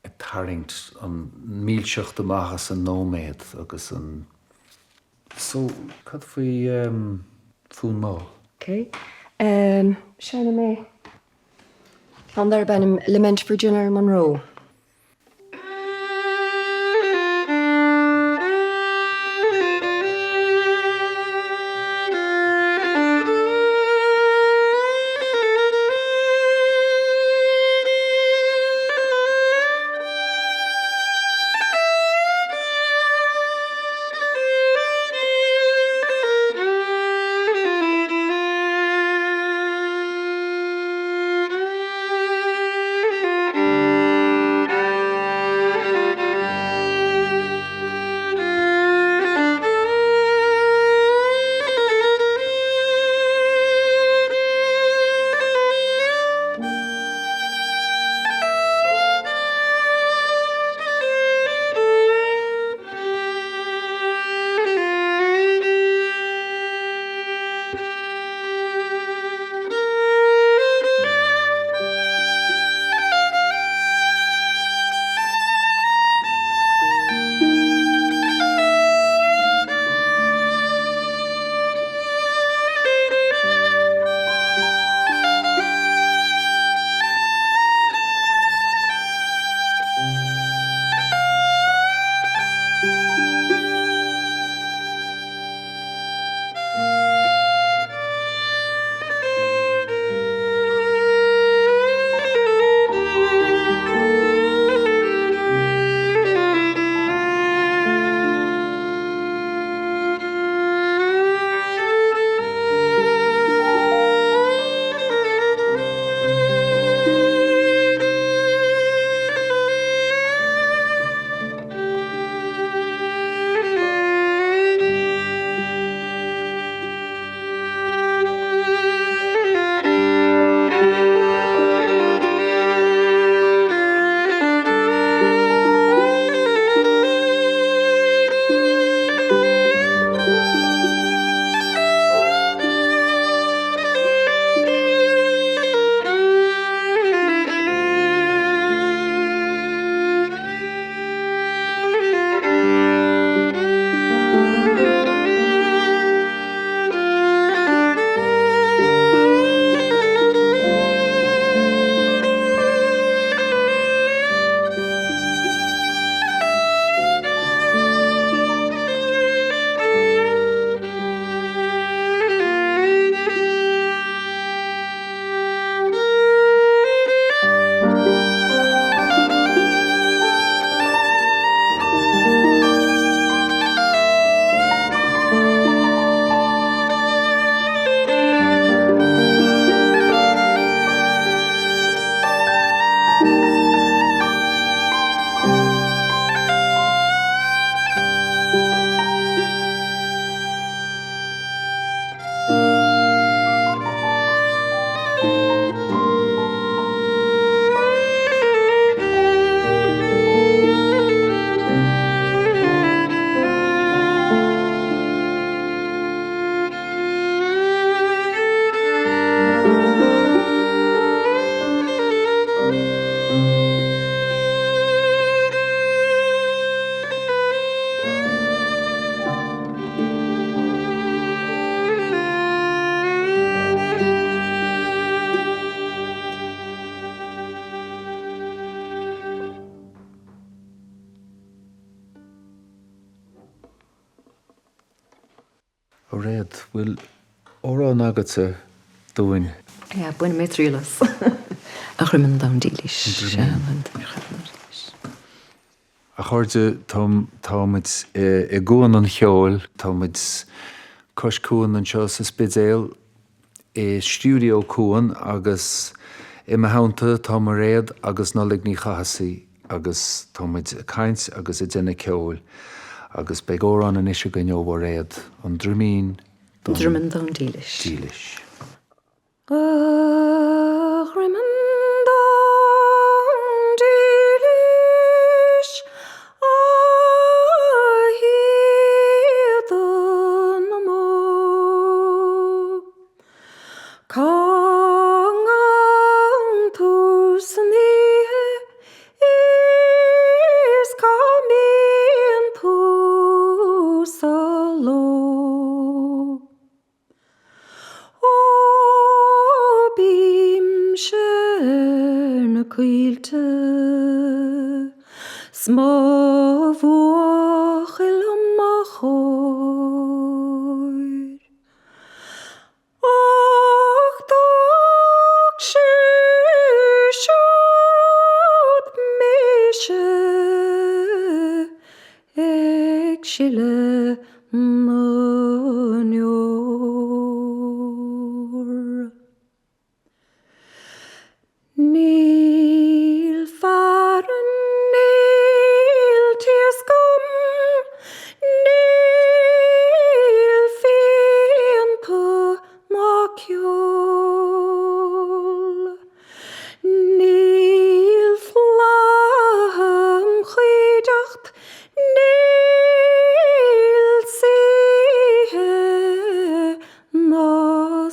ag tarraingt an mílseacht amach as an nóiméad agus an. So, cad faoi Fonn Mall?
Ok. Seinnfidh mé ceann darb ainm Lament for General Monroe.
Mairéad, bhfuil amhrán agatsa dúinn?
Yeah, bainfidh mé triail as. A Dhroimeann Donn Dílis.
A chairde, tá muid i gCuan an Cheoil, tá muid cois cuain anseo sa Spidéal, i stiúideo Cuan agus i mo theannta tá Mairéad agus Nollaig Ní Chathasaigh agus tá muid ag caint agus ag déanamh ceoil agus beidh amhrán anois againn ó Mhairéad, An Droimín
Donn Droimeann Donn Dílis.
Dílis.
A dhroimeann donn dílis, a shíoda na mbó. Cá ngabhann tú san oíche is cá mbíonn tú sa ló? Ó bímse ar na coillte 's mo bhuachaill i mo chomhair. Ach d'fhág sé siúd mise ag sileadh na ndeor. Níl fearann, níl tíos agam, níl fíonta ná ceol. Níl flaith im chuideacht, níl saoithe ná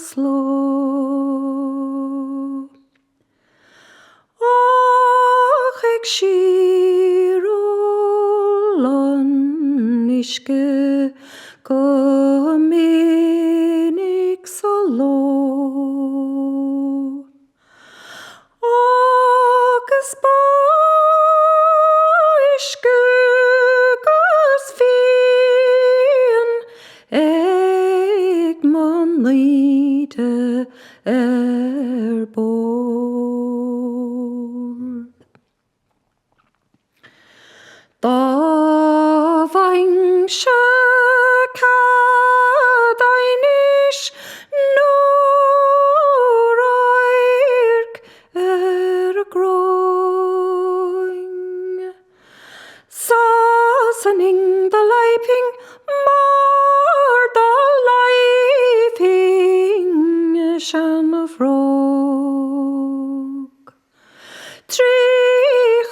sló. Ach ag síor-ól an uisce go minic sa ló. Agus ba uisce 'gus fíon ag mo naimhde ar bord. Dá bhfaighinnse cead aighnis nó radhairc ar an gcráin, Sasanainn do leigfinn mar dá leigfinn seana-bhróg. 3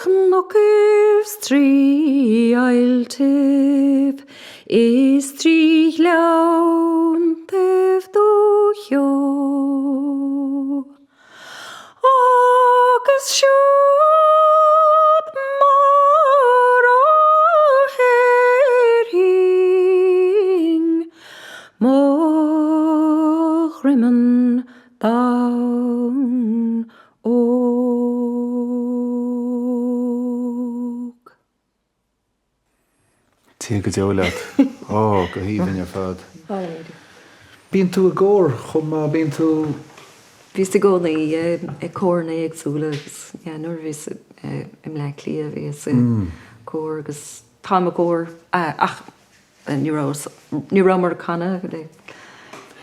chnocaibh 's 3 ailltibh is 3 ghleanntaibh Dúiche Cheo. Agus siúd mar a théarfainn mo dhroimeann donn óg.
Dia go deo leat. Ó, go haoibhinn ar fad. Bíonn tú i gcór chomh maith, bíonn tú.
Bhíos i gcónaí i córanna éagsúla agus yeah nuair a bhíos i mBleá Cliath bhíos i gcór agus táim i gcór ach Ní raibh, ní rabhamar ag canadh le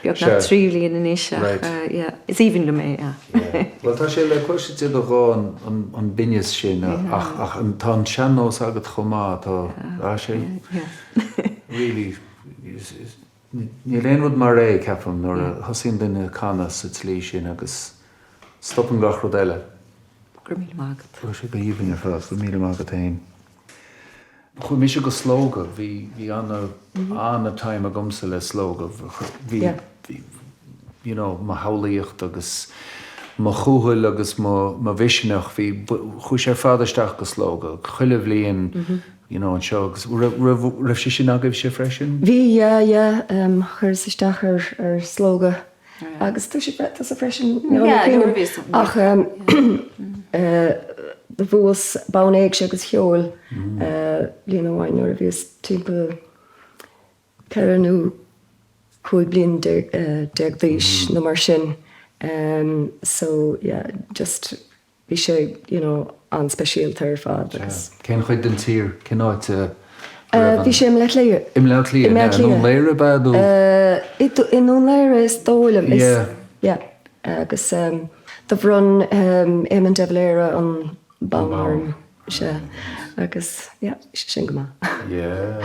beagnach 3 bhliain anois ach yeah, is aoibhinn liom é, yeah.
Bhuel tá sé le cloisint i do ghuth an binneas sin ach ach tá an sean-nós agat chomh maith, tá tá sé really níl aon rud mar é ceapaim nuair a thosaíonn duine ag canadh sa tslí sin agus stopann gach rud eile.
Go raibh míle maith agat.
Tá sé go haoibhinn ar fad, go raibh míle maith agat féin. Chuaigh mise go Slógadh, bhí, bhí ana, ana time agamsa le Slógadh, bhí, bhí, you know, mo shamhlaíocht agus mo chúthail agus mo, mo mhisneach, bhí, chuaigh sé ar fad isteach go Slógadh, chuile bhliain, you know, anseo agus raibh, raibh, raibh sé sin agaibhse freisin?
Bhí, yeah, yeah, chuireas isteach ar, ar Slógadh Agus tusa freisin, ach do bhuas bonn éigse agus cheoil bliain amháin nuair a bhíos timpeall 14 nó. 15 bliain d'aois nó mar sin so yeah just bhí sé you know an-speisialta ar fad agus.
Cén chuid den tír, cén áit a raibh an.
Bhí sé i mBleá Cliath.
I mBleá Cliath, i nDún Laoghaire ab ea nó?
I nDún Laoghaire is dóigh liom. Yeah. Yeah agus do bhronn Éamon de Valera an bonn orm, sea agus yeah bhí sé sin go maith.
Yeah.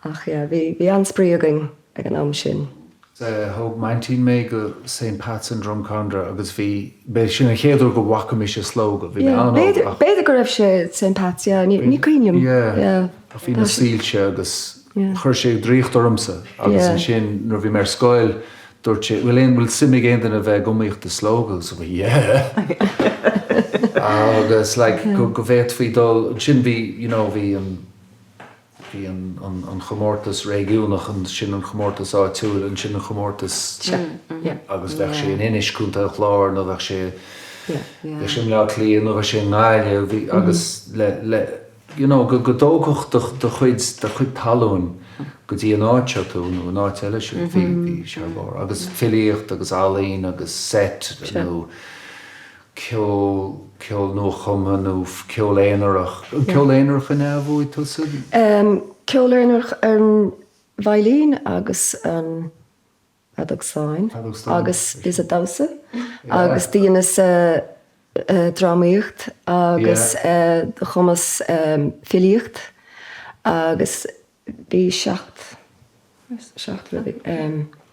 Ach yeah bhí bhí an-spraoi againn ag an am sin.
Thóg m'aintín mé go St Pat's in Drumcondra agus bhí, b'é sin an chéad uair go bhfaca mise slógadh, bhí mé an-óg
ach. B'fhéidir go raibh sé St Pat's yeah, ní cuimhin liom.
Yeah, ach bhí na soilse agus chuir sé draíocht ormsa agus ansin nuair a bhí mé ar scoil dúirt sé, bhfuil aon, bhfuil suim ag aon duine a bheith ag iomaíocht i slógadh? Agus bhí yeah! Agus like go bhféadfaí dul, ansin bhí, you know, bhí an, Bhí an chomórtas réigiúnach, ansin an chomórtas áitiúil, ansin an chomórtas agus bheadh sé in Inis, Contae an Chláir, nó bheadh sé bheadh sé i mBleá Cliath nó bheadh sé i nGaillimh bhí agus le le you know go go dtógfadh do do chuid do chuid talún go dtí an áit seo tú nó an áit eile sin bhí bhí sé thar barr agus filíocht agus ealaín agus seit nó ceol, ceol nuachumtha nó ceol aonarach. An ceol aonarach an ea a bhuaigh tusa?
Ceol aonarach ar an veidhlín agus an fheadóg stáin agus bhíos ag damhsa agus dheineas drámaíocht agus chumas filíocht agus Bhí 7, 7 rudaí.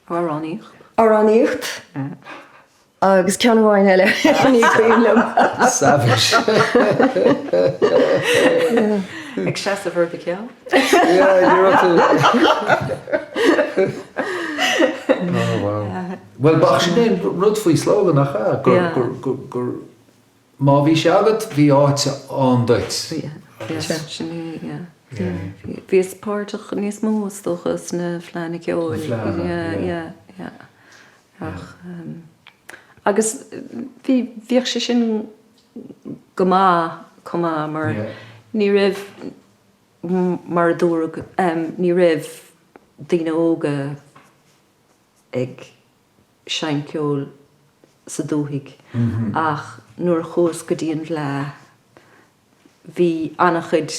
Amhránaíocht.
Amhránaíocht agus ceann amháin eile, ní cuimhin liom.
Savage.
Ag seasamh ar do cheann.
Yeah, ní raibh tú. Oh wow. Bhuel, ach sin é an rud faoi slógadh, nach ea? Gur, gur, gur, gur Má bhí sé agat, bhí áit ann duit.
Sin é, yeah. Bhíos páirteach níos mó, is dócha, sna fleánna ceoil.
Na fleánna,
yeah. Yeah, yeah. Ach, agus bhí, bhíodh sé sin go maith chomh maith mar ní raibh, mar a dúradh, ní raibh daoine óga ag seinnt ceoil sa dúthaigh ach nuair a chuas go dtí an bhFleadh bhí an-chuid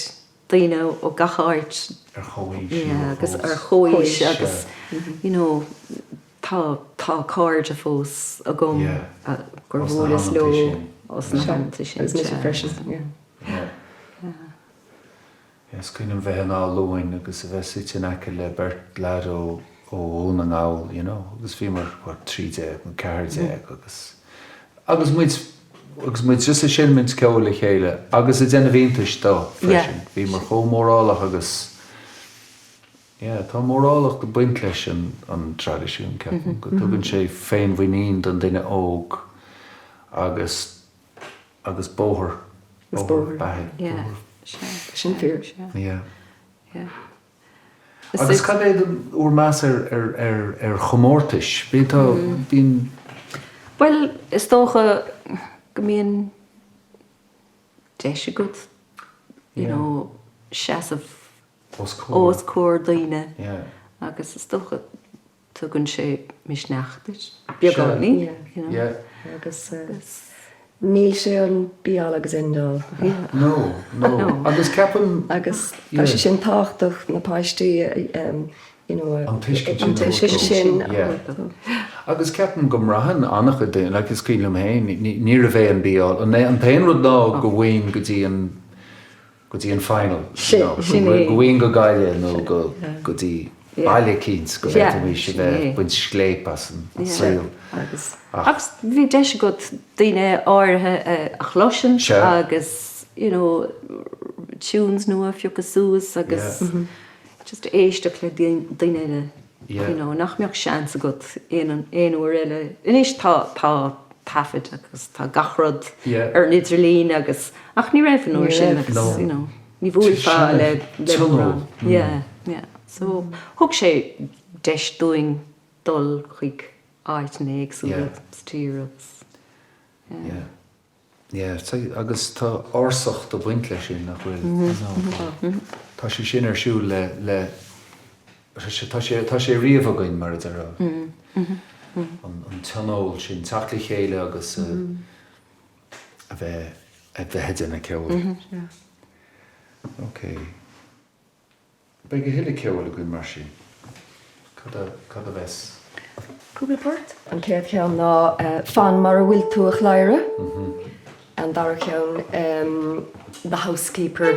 daoine ó gach áit
ar chomhaois yeah
agus ar chomhaois agus you know tá tá cairde fós agam gur bhuaileas leo os na hamanta sin.
Agus mise freisin yeah.
Yeah. Is cuimhin liom bheith in Áth Luain agus a bheith suite in aice le beirt leaid ó Dhún na nGall, you know, agus bhíomar, what, 13 nó 14 agus, agus muid, agus muid just ag seimint ceoil le chéile agus ag déanamh iontais dó freisin. Bhíomar chomh mórálach agus, yeah, tá mórálacht ag baint leis an, an traidisiún, ceapaim, go dtugann sé féinmhuinín don duine óg agus, Agus bóthar.
Agus bóthar.
Beatha.
Yeah.
Sin fíor.
Yeah.
Yeah.
Agus cad é bhur meas ar, ar, ar, ar chomórtais? Bíonn tá, bíonn.
Bhuel, is dócha go mbíonn deis agat, you know, seasamh os comhair daoine agus is dócha Tugann sé misneach duit, beagáinín, you know.
Yeah.
Agus níl sé an be all agus end all.
No, no. Agus ceapaim.
Agus tá sé sin tábhachtach, na páistí, you know,
an tuiscint
sin a thabhairt dóibh.
Agus ceapaim go mbraitheann an-chuid daoine, like is cuimhin liom féin, níorbh é an be all, an t-aon rud ná go bhfaighinn go dtí an, go dtí an final, you know, go bhfaighinn go Gaillimh nó go go dtí baile eicínt go bhféadfaimis a bheith ag baint scléip as an saol.
Ach bhí deis agat daoine áirithe a chloisint agus, you know, tunes nua a phiocadh suas agus just éisteacht le daoine eile, you know, nach mbeadh seans agat aon uair eile. Anois tá, tá taifid agus tá gach rud ar an idirlíon agus, ach ní raibh an uair sin agus, you know, ní bhuailfeá le, le mórán. Yeah, yeah. So thug sé deis dúinn dul chuig áiteanna éagsúla sa tír agus,
yeah. Yeah, agus tá ársacht ag baint leis sin, nach bhfuil? Tá sé sin ar siúl le, le. Tá sé, tá sé riamh againn, mar a déarfá. An tionól sin, teacht le chéile agus a bheith, a bheith ag déanamh ceoil. Ok. Beidh a thuilleadh ceoil againn mar sin. Cad a, cad a bheas?
Cúpla port. An chéad cheann ná Fan mar a bhfuil tú a chladhaire. An dara ceann The Housekeeper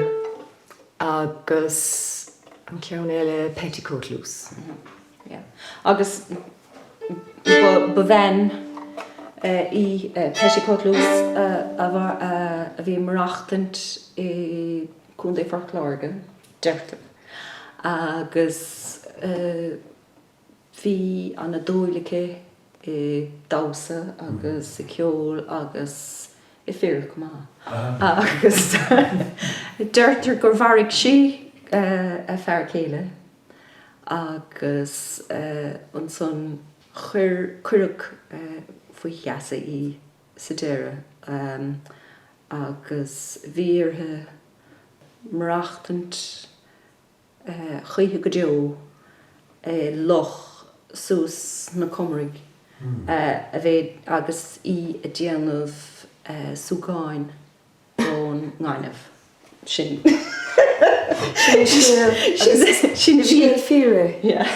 agus an ceann eile Petticoat Loose.
Yeah. Agus ba bhean í Petticoat Loose a bhí ag maireachtaint i gContae Phort Láirge, deirtear, agus bhí ana-dhúil aici i damhsa agus i ceol agus i fir chomh maith. Agus deirtear gur mharaigh sí a fear céile agus ansan chuir, cuireadh faoi gheasa í sa deireadh agus bhí uirthi maireachtaint choíche go deo i loch suas sna Comaraigh a bheith agus í ag déanamh súgáin ón ngaineamh. Sin.
Sin scéal. Sin scéal fíor é.
Yeah.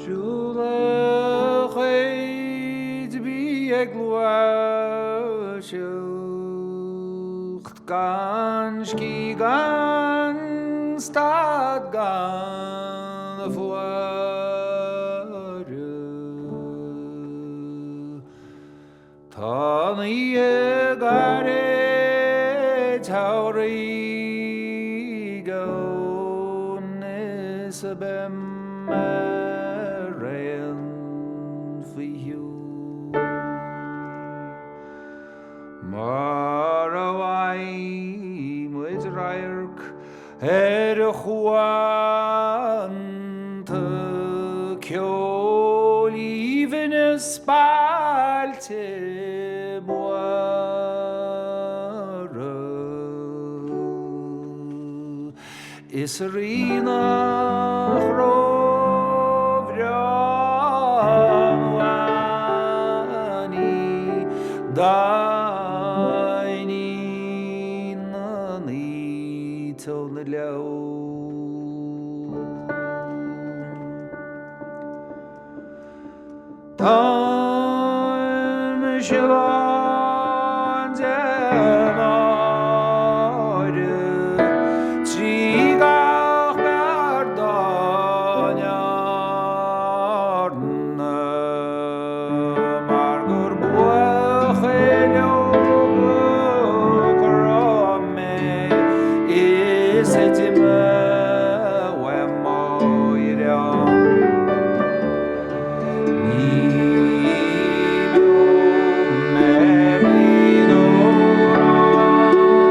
Siúl a chuid bí ag gluaiseacht gan scíth gan stad gan faire. Tá an oíche gairid shamhraidh ann is beidh ar aon faoi shiúl. Mara bhfaighidh muid radharc ar chuanta ceoil aoibhinn is bailte móra. Is a Rí nach róbhreá an bhean í D'éinín an Fhíteol na Gleann. Táim lán de náire trí gach beart dá ndearna mar gur buachaill óg crom mé is a d'imigh uaim mo dhream. Ní beo mé bliain ó ráithe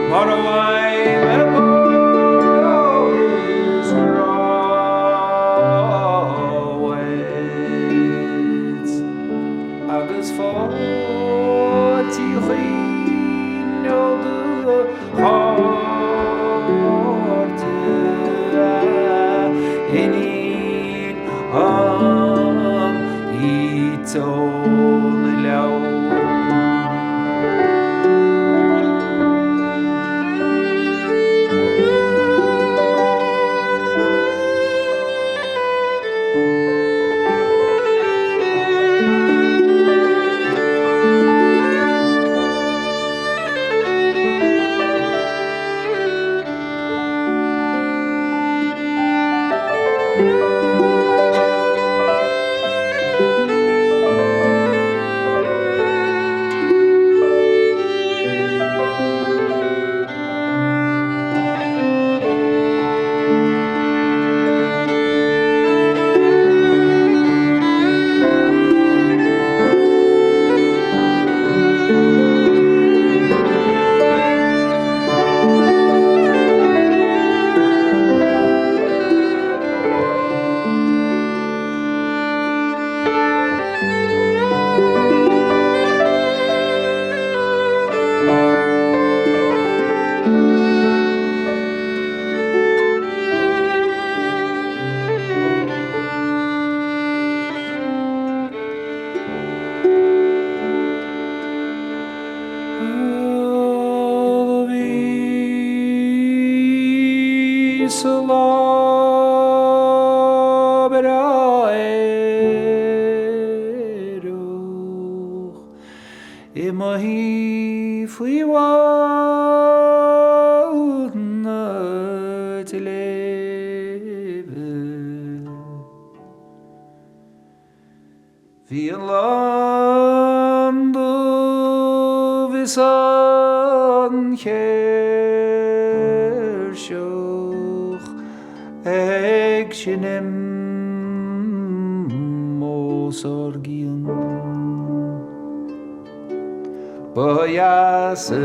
mara bhfaighidh mé póg is grá uait agus fáilte Uí Chuinn ó do chairde a iníon an Fhíteol na Gleann. Bhí sa lá breá aerach i mo shuí faoi bhun na sléibhe. Bhí an lann dubh is an chéirseach ag seinm os ár gcionn. Ba dheas a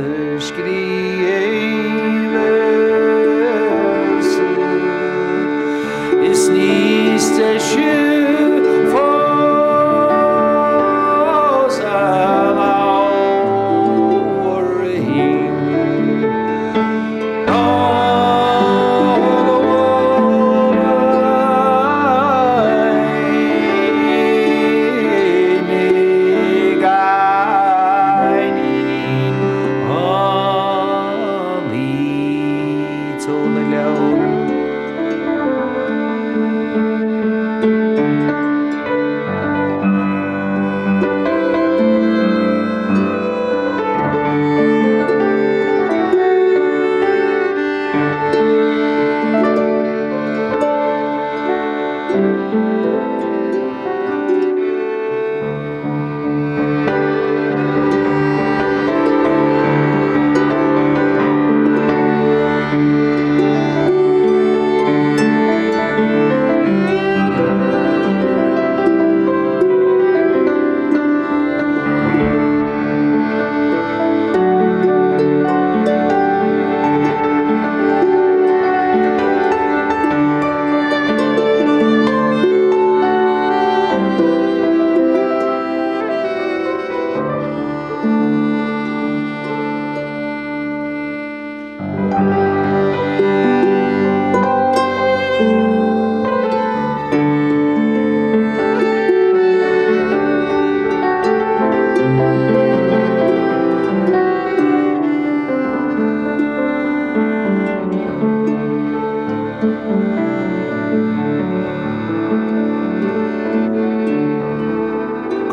scríobh véarsa is níos deise fós a labhraím ná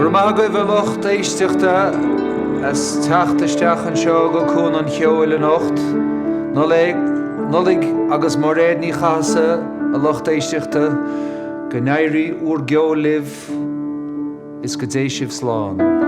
Go raibh maith agaibh a lucht éisteachta as teacht isteach anseo go Cuan an Cheoil anocht. Nollaig, Nollaig agus Mairéad Ní Chathasaigh a lucht éisteachta, go n-éirí bhur gceol libh is go dté sibh slán.